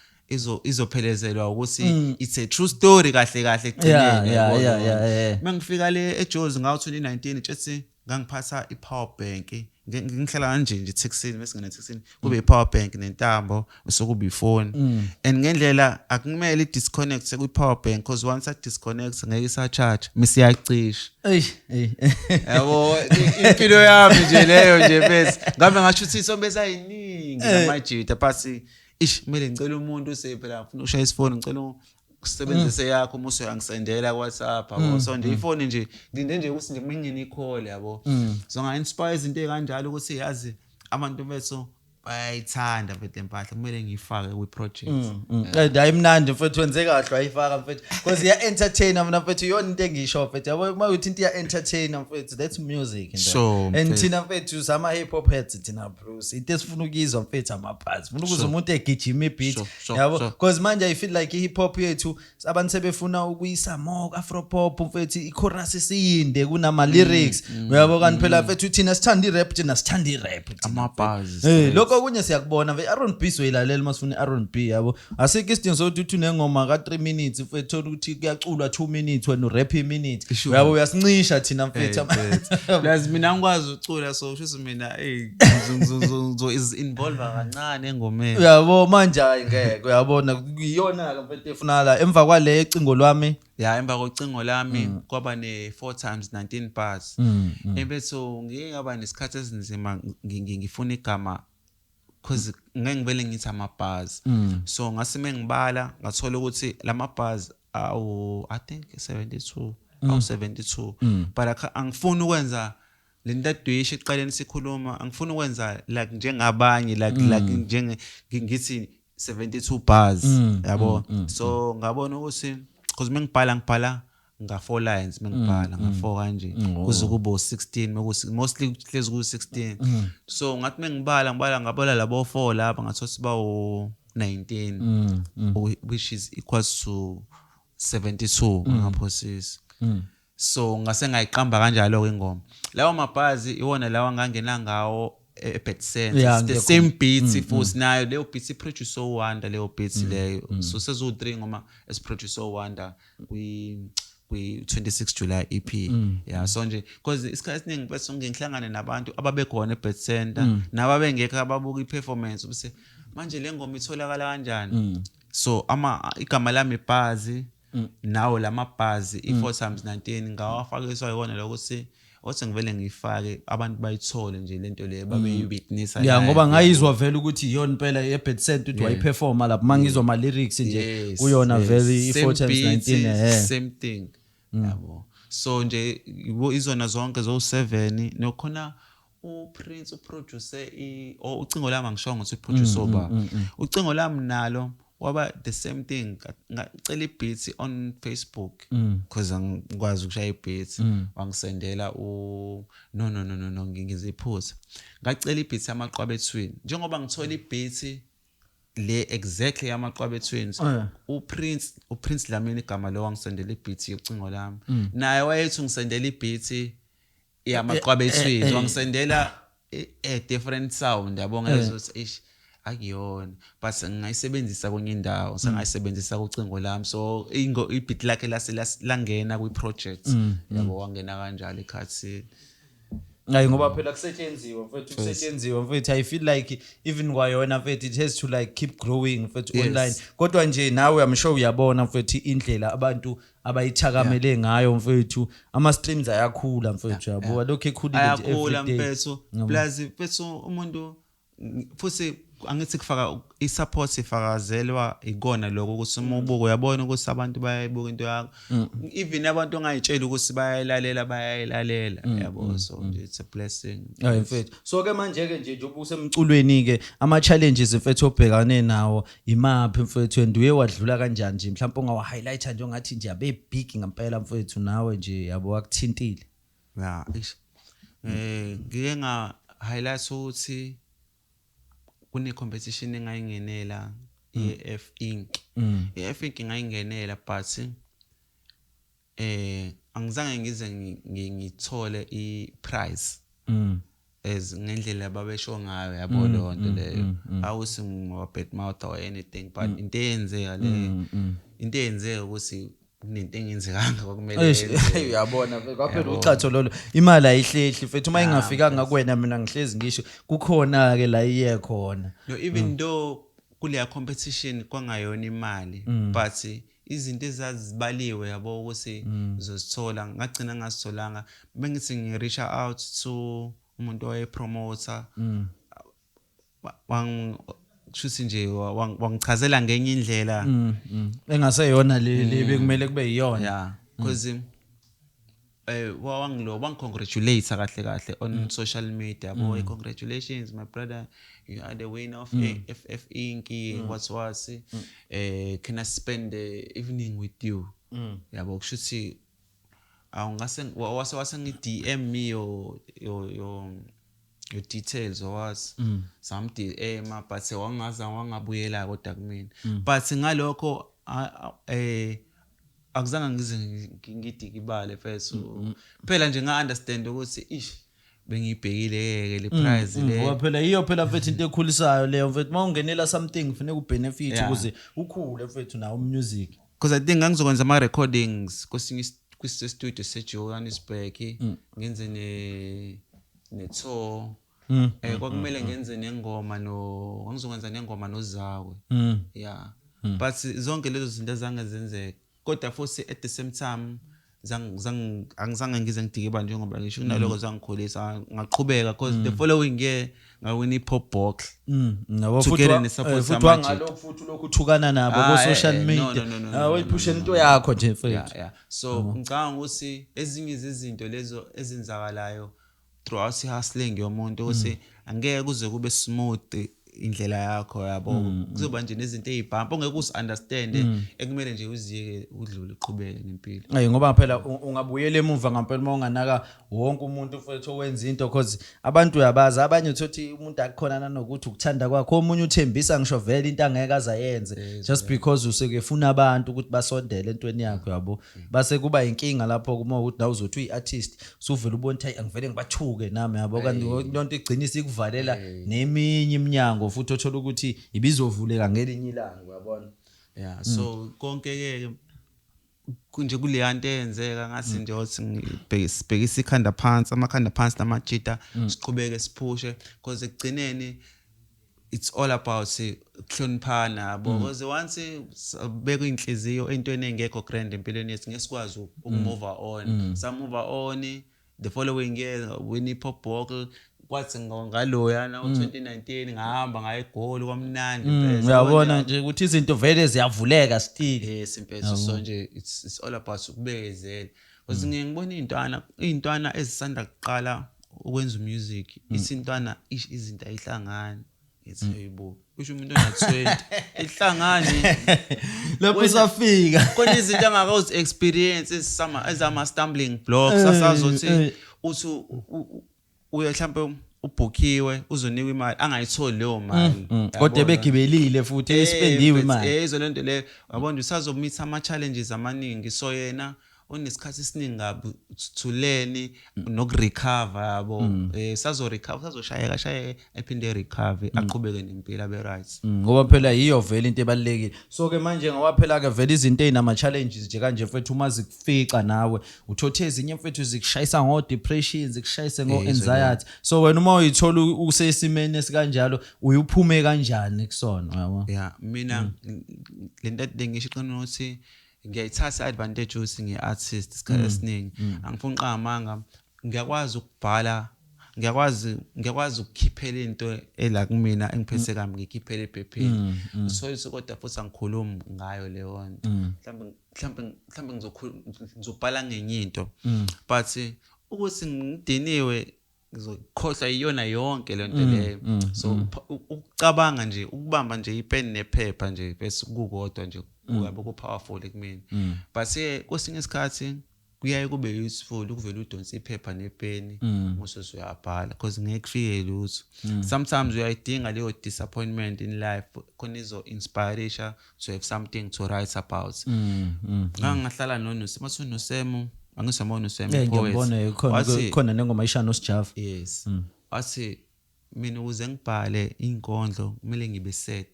izophelezelwa ukuthi it's a true story kahle kahle ekugcineni, yabo leyo nto. Mengifika le eJozi ngawo 2019, tshethi ngangiphatha i-power bank. Ngihlala kanje nje taxini, bese ngena taxini, kube i-power bank nentambo, bese kuba ifoni. And ngendlela akumele i-disconnect kwi-power bank, because once I disconnect ngeke isa-charge, misiyacisha. Ey, ey. Yabo, impilo yami nje leyo nje, bese ngabe ngasho ukuthi isombe sayiningi namajita, but ish, kumele ngicela umuntu usephela ngifuna ukushaya isifoni, ngicela usebenzise yakho uma usuyangisendela ku-WhatsApp, yabo. So nje ifoni nje ngilinde nje ukuthi nje mengene i-call, yabo. So nga-inspire izinto ey'kanjalo ukuthi yazi abantu bethu bayayithanda mfethu lempahla, kumele ngiyifake kwi-project. And ayimnandi mfethu, wenze kahle wayifaka mfethu, because iya entertain mina mfethu, iyona into engisho mfethu, yabo, uma uthi into iya entertain mfethu, that's music nto. Sure, And mfethu. thina mfethu sama hip hop heads thina, Bruce, into esifuna ukuyizwa mfethu ama-bars, funa ukuzwa umuntu egijima i-beat, yabo, because manje I feel like i-hip hop yethu abantu sebefuna ukuyisa more afro pop mfethu, i-chorus isiyinde kunama lyrics, uyabo, kanti phela mfethu thina sithanda i-rap, thina sithanda i-rap thina. Ama-bars. Lokho okunye siyakubona mfethu, R&B soyilalela uma sifuna i-R&B, yabo. Asikho isidingo sokuthi uthi unengoma ka 3 minutes mfethu, thola ukuthi kuyaculwa 2 minutes, wena urap i-minute. Uyabo, uyasincisha thina mfethu. Plus mina ngikwazi ukucula, so kusho ukuthi mina ey ngizo involve kancane engomeni. Uyabo, manje hayi ngeke, uyabona, iyona ke mfethu efunakala emva kwale ecingo lwami. Ya, emva kocingo lami kwaba ne 4 times 19 bars. Ebethu ngike ngaba nesikhathi esinzima ngifuna igama, cause ngeke ngivele ngithi ama bars. So ngase mengibala ngathola ukuthi lama bars awu, I think 72, awu 72, but angifuni ukwenza lento aduyisho eqaleni sikhuluma, angifuni ukwenza like njengabanye, like njenge ngithi 72 bars, yabo. So ngabona ukuthi because mengibhala, ngibhala nga 4 lines, mengibhala nga 4 kanje kuze kube 16, mekusi mostly hlezi ku 16. So ngathi mengibala ngibala ngabala labo 4 lapha, ngathola siba u 19, which is equals to 72 ngaphosisi. So ngase ngayiqamba kanjalo ke ingoma. Lawo ma-bars iwona lawa ngangena ngawo e-Bad Sense. Yeah, It's the ngiyakhumbula. same beats futhi nayo leyo beat iproduce Wanda, leyo beat leyo. So sezu 3 ngoma esiproduce Wanda kwi 26 July EP. Yeah, so nje because isikhathi esiningi bese ngihlangane nabantu ababekhona eBet Center nababengekho ababuka iperformance, bese manje le ngoma itholakala kanjani? So ama igama lami bars nawo lama bars i4 times 19 ngawafakiswa yikona lokuthi othi ngivele ngiyifake abantu bayithole nje lento leyo, babe yiwitness. Ya, ngoba ngayizwa vele ukuthi iyona impela ye-Bad Cent, ukuthi wayiperforma lapho, mangizwa ama lyrics nje kuyona vele i-4 Same times beat, 19 same thing, yabo. So nje izona zonke zo 7, nokhona uPrince uproduce i ucingo lami, angishongo ukuthi uproduce oba ucingo lami nalo waba the same thing. Ngacela i-beat on Facebook because angikwazi ukushaya i-beat, wangisendela u no no no no no ngiziphutha, ngacela i-beat yamaqwabe twin, njengoba ngithola i-beat le exactly yamaqwabe twins. uPrince Dlamini igama lo wangisendela i-beat yocingo lami, naye wayethi ungisendela i-beat yamaqwabe twins, wangisendela a different sound, yabo. Ngezwe ukuthi eish, akuyona, but ngingayisebenzisa kwenye indawo, sengayisebenzisa kucingo lami. So i-beat lakhe lase langena kwi-project, yabo, wangena kanjalo ikhathi. Hayi, ngoba phela kusetshenziswa mfethu, kusetshenziswa mfethu. I feel like even kwayona mfethu it has to like keep growing mfethu online, kodwa nje nawe I'm sure uyabona mfethu indlela abantu abayithakamele ngayo mfethu, ama streams ayakhula mfethu, yabo, lokho ekhulile nje Ayakhula every day. mfethu. Plus mfethu umuntu futhi angithi kufaka i-support, ifakazelwa ikona lokho ukuthi uma ubuka uyabona ukuthi abantu bayayibuka into yakho, even abantu ongayitsheli ukuthi bayayilalela, bayayilalela, yabo. So nje it's a blessing. Hayi mfethu, so ke manje ke nje njengoba usemculweni ke, ama challenges mfethu obhekane nawo imaphi mfethu, and uye wadlula kanjani nje, mhlawumbe ongawa highlighta nje, ongathi nje abe big ngempela mfethu, nawe nje yabo wakuthintile? Ya, ish, ngike nga highlight ukuthi kune competition engayingenela, i-F Inc. I-F Inc ngayingenela, but angizange ngize ngithole i-prize as ngendlela babesho ngayo, yabo. Leyo nto leyo awusi ngiwa bad mouth or anything, but into eyenzeka le, into eyenzeka ukuthi Kunento engenzekanga kwakumele Eish, yenzeke. Uyabona kwaphela Yabo. Uchatho lolo, imali ayihlehli mfethu uma ingafikanga mfethu. Kuwena. Mina ngihlezi ngisho kukhona ke la iye khona. No, even though kuleya competition kwangayona imali, but izinto ezazibaliwe, yabo, ukuthi uzozithola, ngagcina ngasitholanga. Bengithi ngi-reach out to umuntu owayepromoter, kushuthi nje wangichazela ngenye indlela. Engaseyona le bekumele kube yiyona. Yeah, because wangilo wangicongratulate kahle kahle on social media, boy, "Congratulations, my brother, you are the winner of FF Inc, what what can I spend the evening with you?" Yabo, kushuthi awungase wase ngi DM me your details or what, some DM, but wangaza wangabuyela kodwa kumina. But ngalokho akuzange ngize ngidikibale mfethu. Phela nje nga understand ukuthi ish, bengiyibhekile ke le prize le. Ngoba phela yiyo phela mfethu into ekhulisayo leyo mfethu. Uma ungenela something kufuneka ubenefit ukuze ukhule mfethu nawo music. Because I think ngangizokwenza ama recordings kwesinye kwisi studio seJohannesburg, ngenze ne tour. Kwakumele ngenze nengoma, no ngizokwenza nengoma noZawe. Yeah, but zonke lezo zinto azange zenzeke, kodwa futhi at the same time zang angizange ngize ngidikibale, njengoba ngisho kunaloko zangikhulisa, ngaqhubeka, because the following year ngawina i-pop box. Nabo futhi Together ne-support futhi yamajita. wangalokhu futhi lokhu uthukana nabo Ah, ku social no, media. no, Ah, no, uyiphushe no, into no. yakho nje mfethu. Yeah, so ngicabanga ukuthi ezinye zezinto lezo ezenzakalayo throughout i-hustling yomuntu, ukuthi angeke kuze kube smooth indlela yakho, yabo, kuzoba nje nezinto ey'bhampa ongeke uzi-understand, ekumele nje uziyeke udlule, uqhubeke nempilo. Ayi, ngoba phela ungabuyela emuva ngampela uma unganaka wonke umuntu mfethu owenza into, cause abantu uyabazi, abanye uthothi umuntu akukhona nanokuthi ukuthanda kwakho, omunye uthembisa ngisho vele into angeke aze ayenze just because usuke efuna abantu ukuthi basondele entweni yakho, yabo. Base kuba inkinga lapho kuma ukuthi nawe uzothi uyi-artist, usuvele ubone ukuthi hayi, angivele ngibathuke nami, yabo, kanti lonto igcina isikuvalela neminye iminyango futhi othola ukuthi ibizovuleka ngelinye ilanga, uyabona. Yeah, so konke ke kunje kuleya nto eyenzeka, ngathi nje othi sibhekise ikhanda phansi, amakhanda phansi namajita, siqhubeke siphushe, because ekugcineni it's all about ukuhloniphana, yabo, because once beka inhliziyo entweni engekho grand empilweni yethu, ngeke sikwazi ukumove on. Sa move on the following year, win i-pop bottle. Kwathi ngaloyana u-2019 ngahamba ngaye eGoli, kwamnandi impela. Uyabona nje ukuthi izinto vele ziyavuleka still. Yes impela. So nje it's all about ukubekezela, because ngiye ngibona iy'ntwana ezisanda kuqala ukwenza umusic, ithi intwana ish, izinto ayihlangani. Ngithi hayibo, kusho umuntu ona-20 ihlangani? Lapho usafika. Khona izinto angakazi experience ezama stumbling blocks, asazothi uthi uye mhlawumbe ubhukhiwe, uzonikwa imali, angayitholi leyo mali. Kodwa Yabona? ebegibelile futhi espendiwe imali. Izo lento leyo, yabona, usazomitha ama-challenges amaningi, so yena unesikhathi esiningi kabi to learn nokurecover, yabo. Sazorecover, sazoshayeka shayeke, ephinde recover, aqhubeke nempilo, abe right. Ngoba phela yiyo vele into ebalulekile. So ke manje ngoba phela ke vele izinto ezinama challenges nje kanje mfethu, uma zikufica nawe uthothe ezinye mfethu zikushayisa ngo depression, zikushayise ngo anxiety. So wena uma uyithola usesimeni esikanjalo, uyuphume kanjani kusona, yabo? Yeah, mina lento ade ngisho iqiniso ukuthi ngiyayithatha advantage ukuthi ngiyi-artist. Isikhathi esiningi angifuni uqamba, ngiyakwazi ukubhala, ngiyakwazi ukukhiphela into ela kumina engiphethe kabi, ngikhiphele ephepheni. So kodwa futhi angikhulumi ngayo leyo nto. Mhlawumbe ngizobhala ngenye into, but ukuthi ngidiniwe ngizokhohlwa iyona yonke le nto leyo. So ukucabanga nje, ukubamba nje ipeni nephepha nje bese kukodwa nje kuyabe ku-powerful kumina. But kwesinye isikhathi kuyaye kube useful ukuvela udonse iphepha nepeni musuze uyabhala, because ngeke kufike lutho. Sometimes uyayidinga leyo disappointment in life khona izo-inspirisha to have something to write about. Ngangahlala noNosemo, athi uNosemo, angisamo uNosemo, poet. Ngiyambona khona. Wathi Khona nengoma ishano sijava. Yes, wathi mina ukuze ngibhale inkondlo kumele ngibe sad.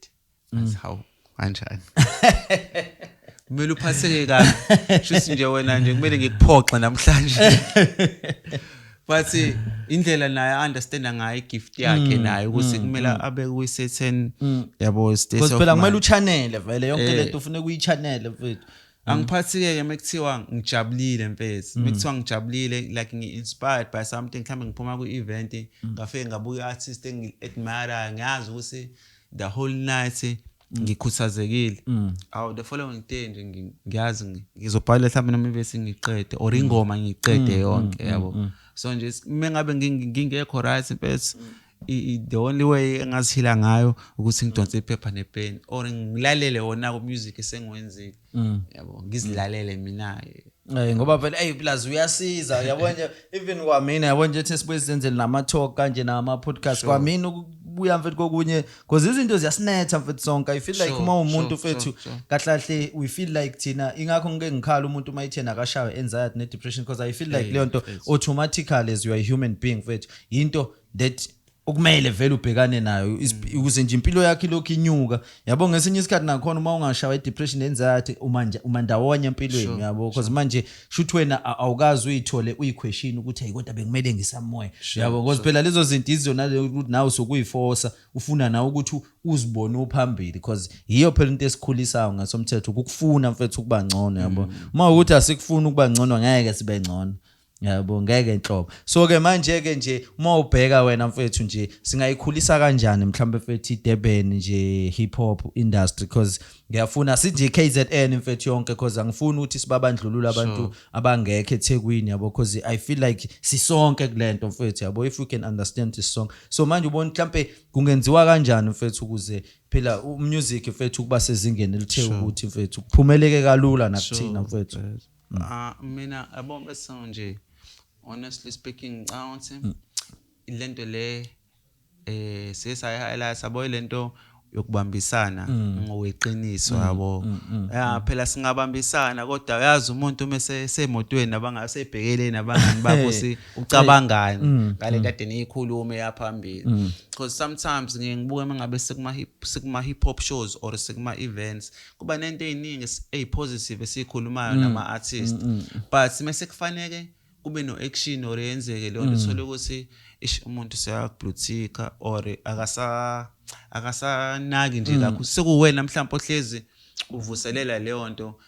Ngathi hawu, kanjani? Kumele uphatheke kabi. Shuthi nje wena nje kumele ngikuphoxe namhlanje. But indlela naye understand ngayo igift yakhe naye ukuthi kumele abe kwi certain, yabo, state Because of phela kumele mind. uchannele vele yonke lento, ufune kuyichannele, mfethu. Angiphathike-ke mekuthiwa ngijabulile, mfethu, mekuthiwa ngijabulile, like ngi-inspired by something, mhlawumbe ngiphuma kwi-event, ngafike ngabuka i-artist engi-admire, ngiyazi ukuthi the whole night ngikhuthazekile. Awu, the following day nje ngiyazi ngizobhala mhlawumbe noma ivesi ngiqede or ingoma ngiyiqede yonke, yabo. So nje uma ngabe ngingekho right, mfethu, the only way engaziheala ngayo ukuthi ngidonse iphepha nepeni or ngilalele wona ku-music esengiwenzile, yabo, ngizilalele mina. Ngoba vele, ey, plus uyasiza, yabo nje, even kwamina, yabo nje, ethi sibuye sizenzele nama talk kanje nama podcast, kwamina ukubuya, mfethu, kokunye, because izinto ziyasinetha, mfethu, sonke. I feel like uma umuntu, mfethu, kahle kahle we feel like thina, ingakho ngike ngikhala umuntu uma ethena akashawe anxiety ne depression, because I feel like leyo nto automatically, as you are a human being, mfethu, into that okumele vele ubhekane nayo ukuze nje impilo yakho ilokhu inyuka, yabo. Ngesinye isikhathi nakhona uma ungashawa i-depression, anxiety, uma nje uma ndawonye empilweni, yabo, because manje shuthi wena awukazi uyithole uyiquestion ukuthi, "Hey, kodwa bekumele ngisamoya," yabo, because phela lezo zinto izona leyo ukuthi nawe sokuyiforce, ufuna nawe ukuthi uzibone uphambili, because yiyo phela into esikhulisayo ngasomthetho, ukufuna, mfethu, ukuba ngcono, yabo. Uma ukuthi asikufuni ukuba ngcono, ngeke sibe ngcono, yabo, ngeke nhlobo. So ke manje ke nje uma ubheka wena, mfethu, nje singayikhulisa kanjani mhlawumbe, mfethu, iDurban nje hip hop industry? Because ngiyafuna sithi nje KZN, mfethu, yonke, because angifuni ukuthi sibabandlulule abantu abangekho eThekwini, yabo, because I feel like sisonke kulento, mfethu, yabo, if we can understand this song. So manje ubona mhlambe kungenziwa kanjani, mfethu, ukuze phela umusic, mfethu, kuba sezingeni elithe ukuthi, mfethu, kuphumeleke kalula nakuthina, mfethu? Ah, mina, yabo, bese nje, honestly speaking, ngicabanga ukuthi lento le sisayi highlight, yabo, lento yokubambisana ngokweqiniso, yabo. Ya, phela singabambisana, kodwa uyazi umuntu mase semotweni abangasebhekeleni abangani bakho, si ucabangani ngale nto ade niyikhulume yaphambili? Because sometimes ngiye ngibuke mangabe sekuma hip hop shows or sekuma events, kuba nento eziningi ezipositive esikhulumayo nama artists, but mase kufanele kube no action or yenzeke leyo nto, uthole ukuthi ish, umuntu seyakublutika or akasanaki nje kakhulu. Sekuwena mhlawumbe ohlezi uvuselela leyo nto,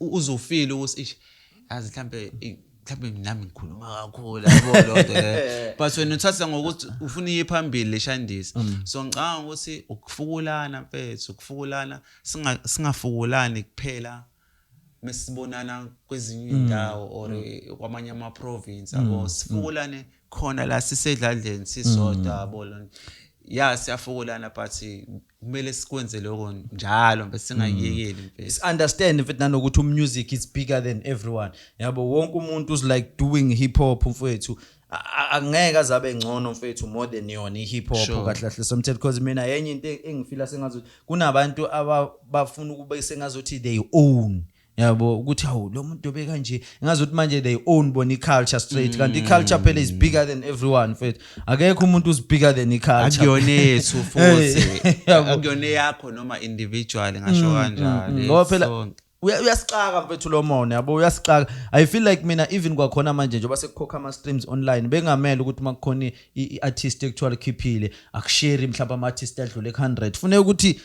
uzofeel ukuthi ish, yazi, mhlambe nami ngikhuluma kakhulu, yabo, leyo nto leyo, but wena uthatha ngokuthi ufuna iye phambili leshandisi. So ngicabanga ukuthi ukufukulana, mfethu, ukufukulana, singafukulani kuphela mesibonana kwezinye indawo or kwamanye ama province, yabo. Sifukulane khona la sisedladleni sisodwa, yabo. Ya, siyafukulana, but kumele sikwenze lokho njalo bese singayiyekeli, mfethu. Understand, mfethu, nanokuthi umusic is bigger than everyone, yabo. Wonke umuntu is like doing hip hop, mfethu, angeke azabe ngcono, mfethu, more than yona i-hip hop. Kahle kahle somthetho, because mina yenye into engifeela sengazuthi kunabantu abafuna ukuba sengazuthi they own, yabo, ukuthi hawu, lo muntu obekanje, ngazuthi manje they own bona i-culture straight, kanti i-culture phela is bigger than everyone, mfethu. Akekho umuntu who's bigger than i-culture. Akuyona yethu futhi. Yabo. Akuyona yakho noma individual, ngasho kanjalo. Ngoba phela Sonke. Uyasixaka, mfethu, lo mona, yabo, uyasixaka. I feel like mina even kwakhona manje njengoba sekukhokha ama-streams online, bengamele ukuthi uma kukhona i-artist ekuthiwa likhiphile, akushare mhlawumbe ama-artist adlule ku-100, funeka ukuthi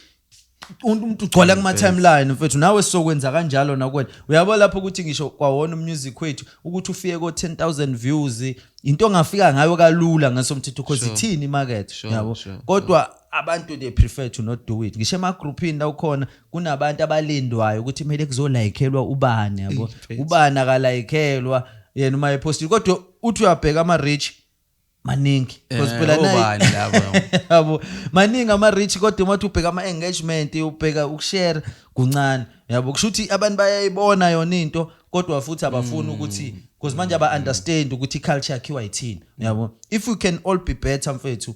umuntu ugcwala kuma-timeline, mfethu. Nawe sizokwenza kanjalo nakuwena, uyabo, lapho ukuthi ngisho kwawona umusic wethu ukuthi ufike ko-10 000 views, into ongafika ngayo kalula ngesomthetho, because ithini imarket, yabo. Kodwa abantu, they prefer to not do it. Ngisho emagruphini la ukhona, kunabantu abalindwayo ukuthi kumele kuzolayikhelwa ubani, yabo. Mfethu. Ubani akalayikhelwa yena uma epostile, kodwa uthi uyabheka ama-reach maningi, because phela Obani labo? Yabo, maningi ama-reach, kodwa uma uthi ubheka ama-engagement, ubheka ukushare, kuncane, yabo. Kusho ukuthi abantu bayayibona yona into, kodwa futhi abafuni ukuthi, because manje aba-understand ukuthi i-culture yakhiwa yithini, yabo. If we can all be better, mfethu,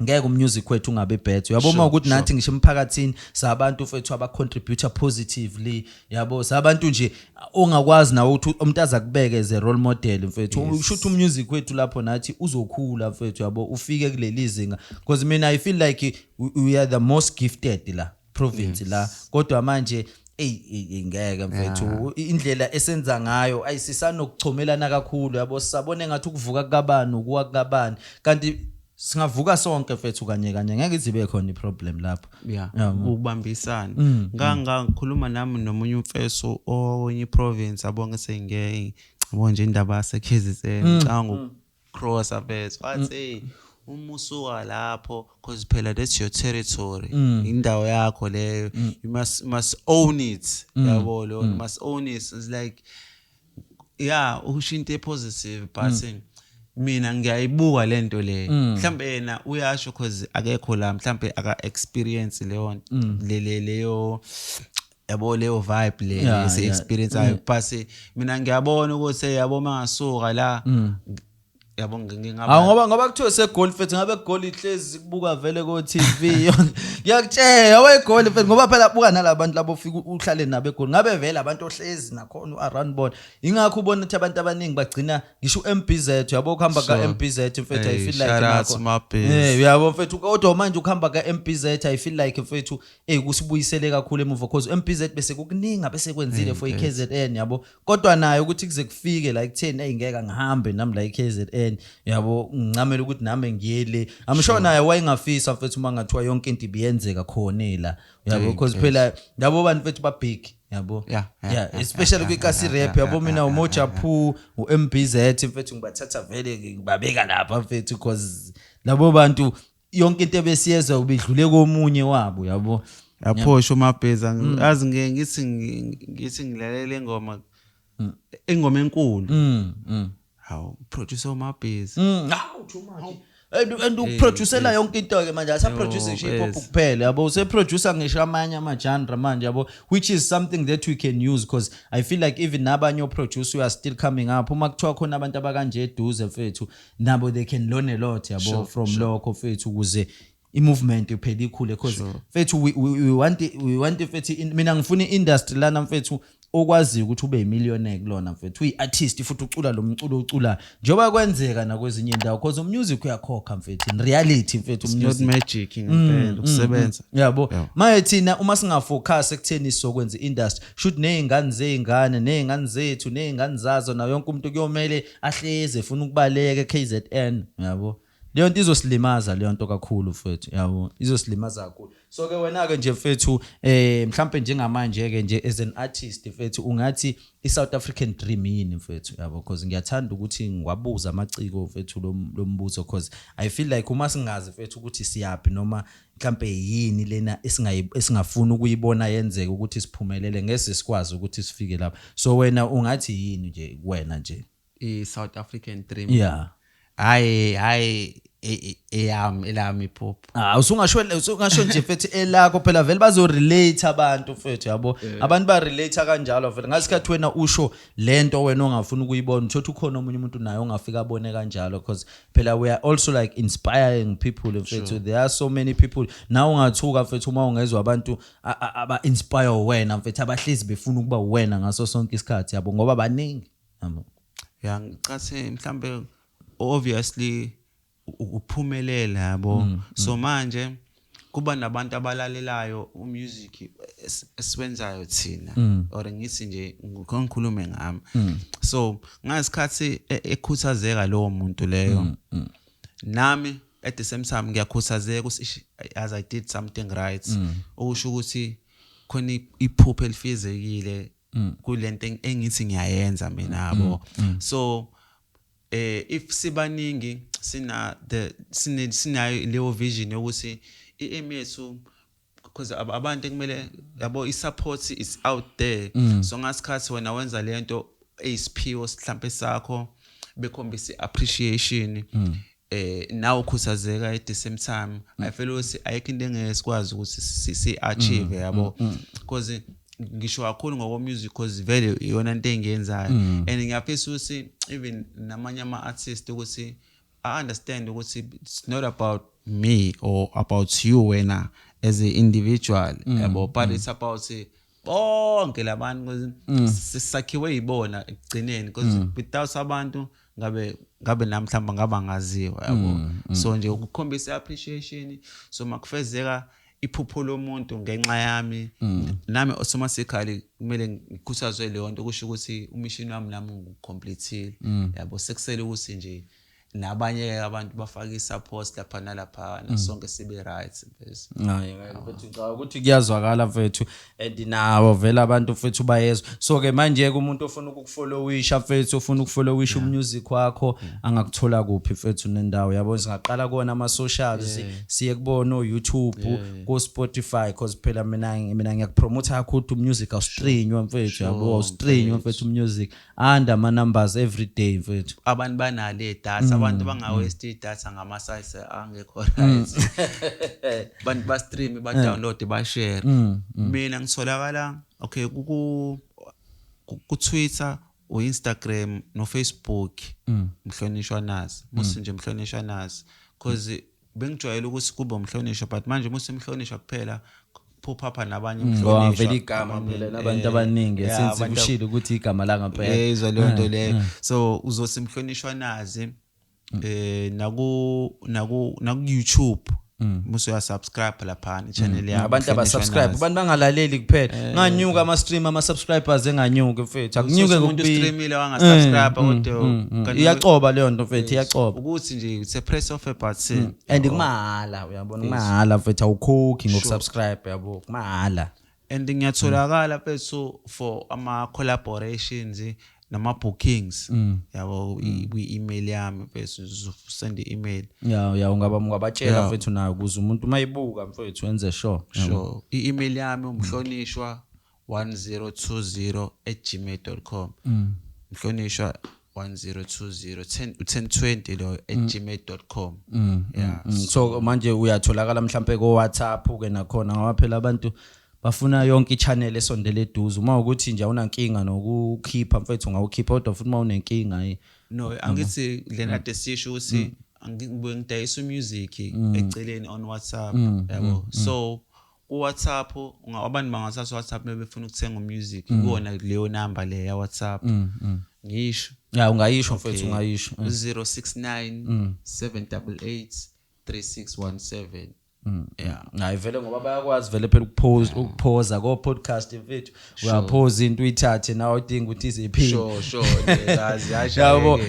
ngeke umusic wethu ungabe better, uyabo. Uma ukuthi nathi ngisho emphakathini sabantu, mfethu, aba-contributor positively, yabo, sabantu nje ongakwazi nawe ukuthi umuntu aza kubeke as a role model, mfethu, usho ukuthi umusic wethu lapho nathi uzokhula, mfethu, yabo, ufike kuleli zinga, because mina I feel like we are the most gifted la province la, kodwa manje Ey, ey, ngeke mfethu, indlela esenza ngayo ayisisanokuchomelana kakhulu, yabo. Sisabone ngathi ukuvuka kukabani ukuwa kukabani, kanti singavuka sonke mfethu kanye kanye, ngeke izibe khona iproblem lapho. Yabo. Ukubambisana. Ngangikhuluma nami nomunye umfeso owenye iprovince, yabo, sengike yabo nje indaba yaseKZN, ngicabanga ukucrossa mfethu, wathi hey, uma usuka lapho, cause phela that's your territory, indawo yakho leyo, you must own it, yabo, lo you must own it. It's like, yeah, usho into epositive, but mina ngiyayibuka lento le, mhlambe yena uyasho cause akekho la, mhlambe aka experience leyo le leyo, yabo, leyo vibe le esi experience ayo, but mina ngiyabona ukuthi, yabo, mangasuka la, yabo, ngingaba Hawu, ngoba kuthiwe seGoli mfethu, ngabe igoli ihlezi kubuka vele ko TV. Ngiyakutshela wegoli mfethu, ngoba phela buka nalabantu labo ufika uhlale nabo eGoli, ngabe vele abantu ohlezi nakhona around bona. Ingakho ubona ukuthi abantu abaningi bagcina ngisho uMBZ, yabo, ukuhamba ka MBZ mfethu, I Hey, feel like shout out nakho. to my biz. Uyabo mfethu, kodwa manje ukuhamba ka MBZ, I feel like mfethu, kusibuyisele kakhulu emuva, because MBZ bese kukuningi bese kwenzile for iKZN, yabo, kodwa naye ukuthi kuze kufike la ekutheni, hey, ngeke ngihambe nami la iKZN, yabo, ngincamela ukuthi nami ngiyele. I'm sure naye wayengafisa mfethu uma ngathiwa yonke into ibiyenzeka khona la, yabo, because phela labo bantu mfethu ba big, yabo. Especially kwikasi rap, yabo, mina uMoja Poo, uMBZ mfethu, ngibathatha vele ngibabeka lapha mfethu, because labo bantu yonke into ebesiyezwa ubidlule komunye wabo, yabo. Yaphosha umabheza, azi ngeke ngithi ngilalela ingoma enkulu, hawu, producer umabheza. Hawu, too much. And ukuproducela yonke into ke manje, asaproduce ngisho hip hop kuphela, yabo, useproducer ngisho amanye ama genre manje, yabo, which is something that we can use, because I feel like even nabanye oproducer who are still coming up, uma kuthiwa khona abantu abakanje eduze mfethu, nabo they can learn a lot, yabo, from lokho mfethu, ukuze i-movement phela ikhule, because mfethu we want mfethu mina ngifuna i-industry lana mfethu okwaziyo ukuthi ube yimillionaire kulona mfethu, uyi-artist futhi ucula lo mculo ucula njengoba kwenzeka nakwezinye indawo, because umusic uyakhokha mfethu, in reality mfethu. It's not Umusic magic ngempela ukusebenza. Yabo. Maye thina uma singafocus ekutheni sizokwenza i-industry, shoot ney'ngane zey'ngane, ney'ngane zethu, ney'ngane zazo, nayo yonke umuntu kuyomele ahleze efuna ukubaleka e-KZN, yabo. Leyo nto izosilimaza leyo nto kakhulu mfethu, yabo, izosilimaza kakhulu. So ke wena ke nje mfethu, mhlambe njengamanje ke nje as an artist mfethu, ungathi i-South African dream yini mfethu, yabo? Because ngiyathanda ukuthi ngiwabuza amaciko mfethu lo mbuzo, because I feel like uma singazi mfethu ukuthi siyaphi noma mhlambe yini lena esingafuni ukuyibona yenzeka ukuthi siphumelele, ngeke sikwazi ukuthi sifike lapho. So wena ungathi yini nje wena nje? I-South African dream? Yeah. Hayi, hayi, eyami, elami iphupho. Ah, usungasho nje mfethu elakho, phela vele bazorelate abantu mfethu, yabo, abantu ba relate kanjalo vele. Ngasikhathi wena usho lento wena ongafuna ukuyibona, uthothi ukhona omunye umuntu naye ongafika abone kanjalo, because phela we are also like inspiring people mfethu. There are so many people nawe ungathuka mfethu uma ungezwa abantu aba inspire wena mfethu, abahlezi befuna ukuba wena ngaso sonke isikhathi, yabo, ngoba baningi, yabo. Ya, ngicathe mhlambe obviously uphumelela, yabo. So manje kuba nabantu abalalelayo umusic esiwenzayo thina, or ngithi nje ngikhulume ngami. So ngasikhathi ekhuthazeka lowo muntu leyo, nami at the same time ngiyakhuthazeka ukuthi ish, as I did something right, okusho ukuthi khona iphupho elifezekile kulento engithi ngiyayenza mina, yabo. So if sibaningi sina the sine sinayo leyo vision yokuthi i-aim yethu, because abantu ekumele, yabo, i-support is out there. So ngasikhathi wena wenza lento eyisiphiwo mhlambe sakho, bekhombisa i-appreciation, nawe ukhuthazeka at the same time. I feel ukuthi ayikho into engeke sikwazi ukuthi si achieve, yabo, because ngisho kakhulu ngoko music, because vele iyona into engiyenzayo, and ngiyafisa ukuthi even namanye ama artists ukuthi I understand ukuthi it's not about me or about you wena as an individual, yabo, but it's about bonke labantu, because sisakhiwe yibona ekugcineni, because without abantu ngabe nami mhlawumbe ngaba ngaziwa, yabo. So nje ukukhombisa appreciation, so makufezeka. Iphupho lomuntu ngenxa yami, nami automatically kumele ngikhuthazwe leyo nto, kusho ukuthi u-mission wami nami ngicompletile, yabo. Sekusele ukuthi nje nabanye abantu bafake i-support lapha nalapha, sonke sibe right bese. Hayi mfethu, ngicabanga ukuthi kuyazwakala mfethu, and nawo vele abantu mfethu bayezwa. So ke manje ke umuntu ofuna ukukufollowisha mfethu, ofuna ukufollowisha umusic wakho, angakuthola kuphi mfethu nendawo, yabo? Singaqala kuona ama socials, siye kubona o YouTube, ko Spotify, cause phela mina ngiyakupromote kakhulu umusic awustreamwa mfethu, yabo, awustreamwa mfethu umusic and ama numbers every day mfethu. Abantu banalo idatha, abantu bangawaste idatha ngama-sites angekho right. Abantu ba-stream, ba-download, ba-share. Mina ngitholakala, okay, ku Twitter, u-Instagram no-Facebook, Mhlonishwa Nazi. Musi nje Mhlonishwa Nazi, cause bengijwayele ukuthi kube umhlonishwa, but manje musi Mhlonishwa kuphela, pop up nabanye. Ngoba vele igama phela labantu abaningi since kushilo ukuthi igama la ngempela. Yezwa leyo nto leyo. So uzothi Mhlonishwa Nazi naku YouTube, musu ya subscribe lapha channel yami. Abantu Mhlonishwa abasubscribe, Nazi. Abantu bangalaleli kuphela, nganyuka ama stream, ama subscribers enganyuki mfethu, akunyuke. Umuntu Ngokubili. streamile wangasubscribe kodwa Iyacoba leyo nto mfethu, iyacoba. Ukuthi nje it's a press of a button. And kumahala, uyabona, kumahala mfethu, awukhokhi ngokusubscribe, yabo, kumahala. And ngiyatholakala mfethu for ama collaborations nama bookings, yabo, kwi-email yami mfethu, send i-email. Ya, ungabatshela mfethu nayo ukuze umuntu mayibuka mfethu wenze sure. Sure, i-email yami umhlonishwa1020@gmail.com, mhlonishwa 1020 10 1020 lo @gmail.com, yeah. So manje uyatholakala mhlambe ko WhatsApp ke nakhona, ngoba phela abantu bafuna yonke i-channel esondele eduze. Uma ukuthi nje awunankinga nokukhipha mfethu, ungawukhipha, kodwa futhi uma unenkinga, hey. No, angithi lena kade sisho ukuthi ngibuye ngidayisa umusic eceleni on WhatsApp, yabo. So ku WhatsApp abantu bangathatha WhatsApp befuna ukuthenga umusic kuwona leyo number le ya WhatsApp, ngisho. Ya, ungayisho mfethu, ungayisho. 069 788 3617, yeah. Hayi vele, ngoba bayakwazi vele phela ukupause, ukupausa ko podcast mfethu, uyapausa into uyithathe nawe udinga ukuthi iziphile. Sure, yazi. Yabo,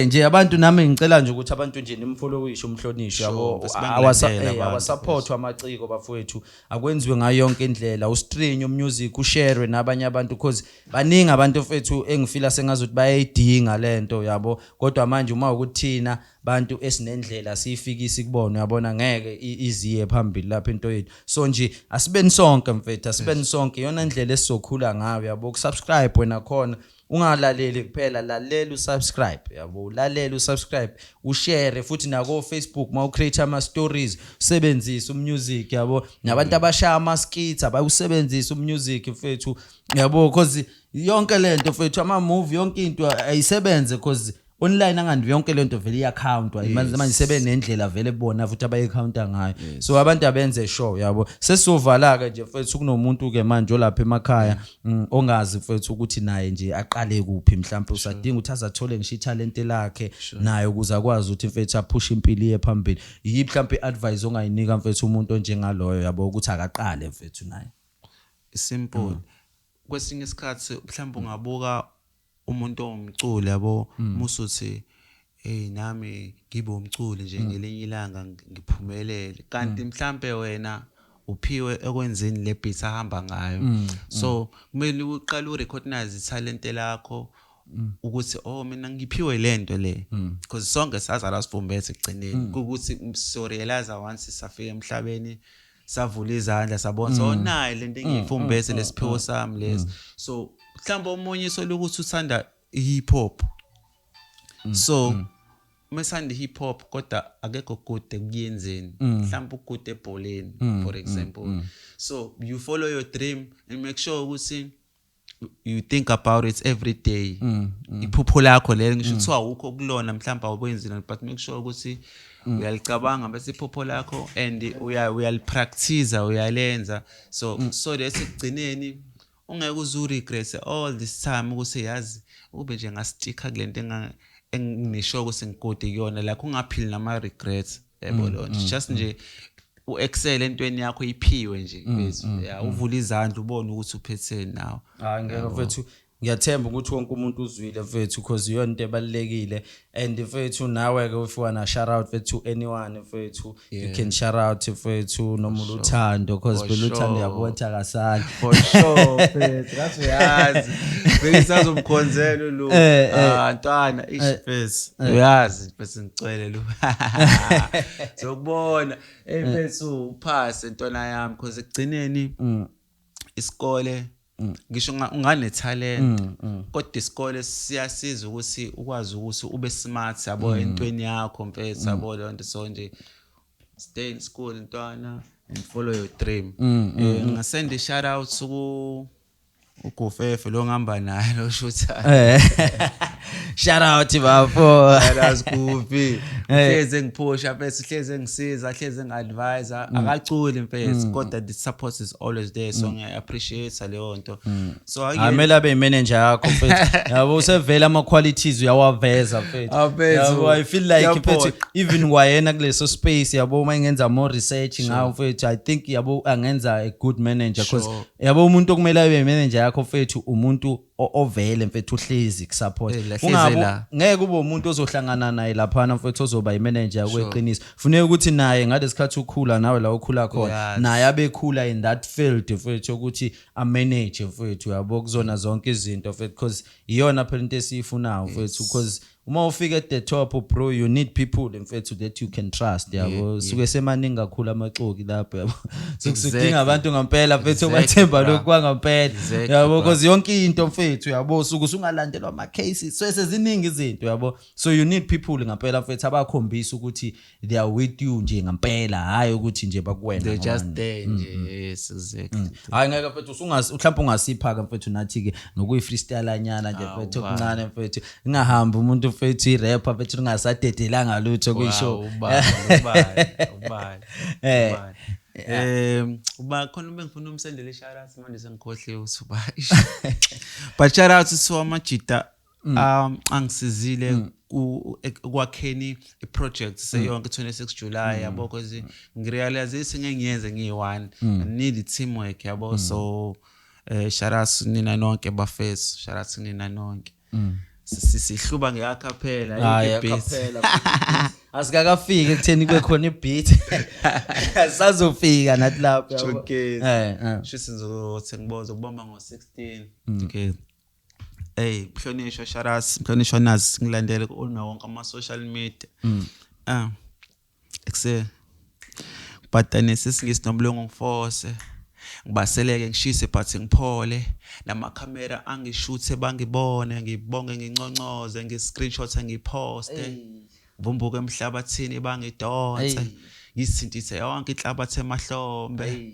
nje abantu, nami ngicela nje ukuthi abantu nje nimfollowishe umhlonishwa, yabo. Bese bangilandela abantu, Awasupport amaciko bafowethu, akwenziwe ngayo yonke indlela, ustream umusic, ushare nabanye abantu, because baningi abantu mfethu engifila sengazuthi bayayidinga lento, yabo. Kodwa manje uma ukuthina bantu esinendlela siyifikisa kubona, uyabona, ngeke iziye phambili lapha into yethu. So nje asibeni sonke mfethu, asibeni sonke, iyona ndlela esizokhula ngayo, yabo. Ukusubscribe wena khona, ungalaleli kuphela, lalela, usubscribe, yabo, ulalela, usubscribe, ushare futhi nako Facebook, ma ucreate ama stories usebenzise umusic, yabo, nabantu abashaya ama skits abayusebenzisa umusic mfethu, yabo, because yonke lento mfethu, ama movie, yonke into ayisebenze, because online angandi yonke lento vele iyacountwa manje, sebe nendlela vele bona futhi abayicounta ngayo. So abantu abenze sure, yabo. Sesizovala ke nje mfethu, kunomuntu ke manje olapha emakhaya ongazi mfethu ukuthi naye nje aqale kuphi, mhlawumbe usadinga ukuthi azathole ngisho italent lakhe naye ukuze akwazi ukuthi mfethu aphushe impilo iye phambili. Yiphi mhlawumbe iadvice ongayinika mfethu umuntu onjengaloyo, yabo, ukuthi akaqale mfethu naye? Simple. Kwesinye isikhathi mhlawumbe ungabuka umuntu owumculi, yabo, musuthi, "Hey, nami ngibe umculi nje ngelinye ilanga, ngiphumelele," kanti mhlambe wena uphiwe ekwenzeni le beat ahamba ngayo. So kumele uqale urecognize italent lakho ukuthi, "Oh, mina ngiphiwe lento le," because sonke sazalwa sifumbethe ekugcineni, ukuthi so realize once safika emhlabeni, savula izandla, sabona, so nayi lento engiyifumbethe, lesiphiwo sami lesi. So mhlawumbe omunye solukuthi uthanda hip hop, so mesanda hip hop kodwa akekho good ekuyenzeni, mhlawumbe ugood ebholeni, for example. So you follow your dream and make sure ukuthi you think about it every day, iphupho lakho lelo. Ngisho kuthiwa awukho kulona, mhlawumbe awukwenzile, but make sure ukuthi uyalicabanga bese iphupho lakho and uyalipractice, uyalenza, so that ekugcineni ungeke uze uregret all this time ukuthi, yazi, ube nje ngasticka kulento enginisho ukuthi ngigode kuyona, like ungaphili nama regrets, yabo. Lo just nje U-excel entweni yakho iphiwe nje mfethu, yeah, uvule izandla ubone ukuthi uphetheni nawe. Hayi ngeke mfethu, ngiyathemba ukuthi wonke umuntu uzwile mfethu, because iyona into ebalulekile. And mfethu, nawe ke, if you wanna shout out mfethu anyone mfethu, you can shout out mfethu, noma uLuthando, because phela uThando uyabona ukuthi akasali. For sure mfethu, ngathi uyazi bengisazomkhonzela lo. Ah ntwana, ish mfethu, uyazi mfethu, ngicwele lo zokubona, hey mfethu, uphase ntwana yami, because ekugcineni isikole, ngisho ungane talent, kodwa isikole siyasiza ukuthi ukwazi ukuthi ube smart, yabo, entweni yakho mfethu, yabo leyo nto. So nje stay in school ntwana and follow your dream. Ngasend shout out ku uGofefe lo ngihamba naye lo shutha. Shout out bafo. Shout kuphi, hleze ngiphusha mfethu, hleze ngisiza, hleze ngi-advise. Akaculi mfethu, kodwa the support is always there, so ngiya-appreciate leyo nto. So Amele abe imanager yakho mfethu, yabo, usevele ama qualities uyawaveza mfethu. Ah, mfethu. Yabo, I feel like Ngiyabona. mfethu, even kwayena kuleso space, yabo, uma engenza more research ngawo mfethu, I think, yabo, angenza a good manager, because yabo, umuntu okumele abe imanager yakho mfethu, umuntu ovele mfethu uhlezi kusupport. Eh, la hlezi la. Ngeke ube umuntu ozohlangana naye laphana mfethu ozoba imanager kweqiniso. Funeka ukuthi naye ngalesikhathi ukhula nawe la ukhula khona, naye abekhula in that field mfethu, ukuthi amanage mfethu, yabo, kuzona zonke izinto mfethu, because iyona phela into esiyifunayo mfethu, because uma ufika at the top bro, you need people mfethu that you can trust, yabo. Suke semaningi kakhulu amaxoki lapho, yabo, sukudinga abantu ngempela mfethu obathemba lokhu kwangampela, yabo, because yonke into mfethu, yabo, suke usungalandelwa ama cases, so seziningi izinto, yabo. So you need people ngampela mfethu abakhombisa ukuthi they are with you nje ngampela, hayi ukuthi nje bakuwena They're just ngoba- there nje, yes, exactly. Hayi ngeke mfethu, mhlawumbe ungasipha ke mfethu nathi ke nokuyi freestyle nyana nje mfethu, okuncane mfethu, ingahambi umuntu mfethu i-rapper mfethu lingasadedelanga lutho kwishow. Wow, ubani ubani ubani? Ubani? Uba khona bengifuna umsendele shout out, manje sengikhohliwe ukuthi uba. But shout out to amajita angisizile ekwakheni i-project seyonke 26 July, yabo, because ngirealize ngeke ngiyenze ngiyi-one, I need teamwork, yabo. So shout out nina nonke bafethu, shout out nina nonke. Sihluba nge-acapella. Hayi. Ayikho i-beat. Acapella asikakafiki ekutheni kube khona i-beat, sazofika nathi lapho, yabo. Showcase. Eh. Shuthi ngizothi ngiboza ukubamba ngo-16. Okay, hey mhlonishwa Sharas, mhlonishwa nazi, ngilandele kuona wonke ama-social media. Ah, ekuse bhadanise isiNgisi nomlungu, ngifose ngibaseleke, ngishise but ngiphole, namakhamera angishuthe bangibone, ngibonge, nginconcoze, ngi-screenshot, ngiphoste, ngivumbuke emhlabathini bangidonse, ngizithintithe yonke inhlabathi emahlombe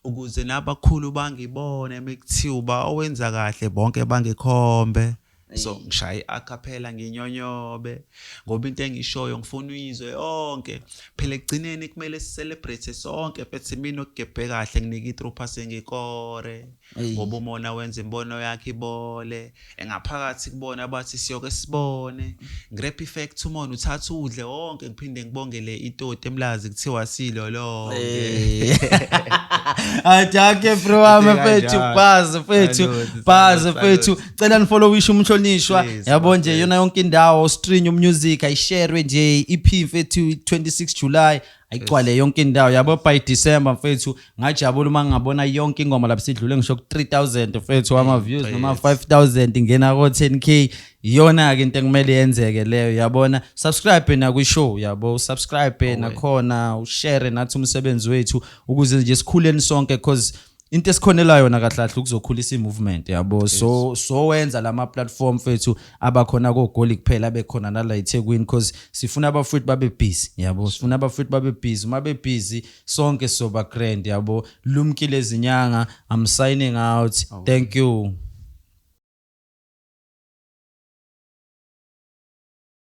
ukuze nabakhulu bangibone, mekuthiwa uba owenza kahle bonke bangikhombe. So ngishaye i-acapella, nginyonyobe ngoba into engishoyo ngifuna uyizwe yonke. Phela ekugcineni kumele sicelebrate sonke mfethu, mina okugebhe kahle nginika i-through pass, ngikore ngoba umona wenza imbono yakhe ibole engaphakathi kubona, bathi siyoke sibone ngrap effect, umona uthatha udle wonke. Ngiphinde ngibongele itoti emlazi kuthiwa silolonge. Adake bro wami Into mfethu, kanjalo. buzz mfethu, Salute, buzz salute, mfethu. Cela nifollowishe umhlonishwa. Please, Yabo nje bafethu. yona yonke indawo, stream music, ayishare nje EP mfethu, 26 July ayigcwale yonke indawo, yabo. By December mfethu ngajabula uma ngingabona yonke ingoma lapho sidlule ngisho ku 3000 mfethu wama views noma 5000, ingena ko 10K. Iyona ke into ekumele yenzeke leyo, yabona. Subscribe na kwi show, yabo, subscribe nakhona, ushare nathi umsebenzi wethu ukuze nje sikhuleni sonke, cause into esikhonela yona kahle kahle ukuzokhulisa i-movement, yabo. So wenza lama platform fethu abakhona koGoli kuphela, bekhona nala eThekwini, cause sifuna abafowethu babe busy, yabo, sifuna abafowethu babe busy. Uma be busy sonke soba grand, yabo. Lumkile Zinyanga, I'm signing out, thank you.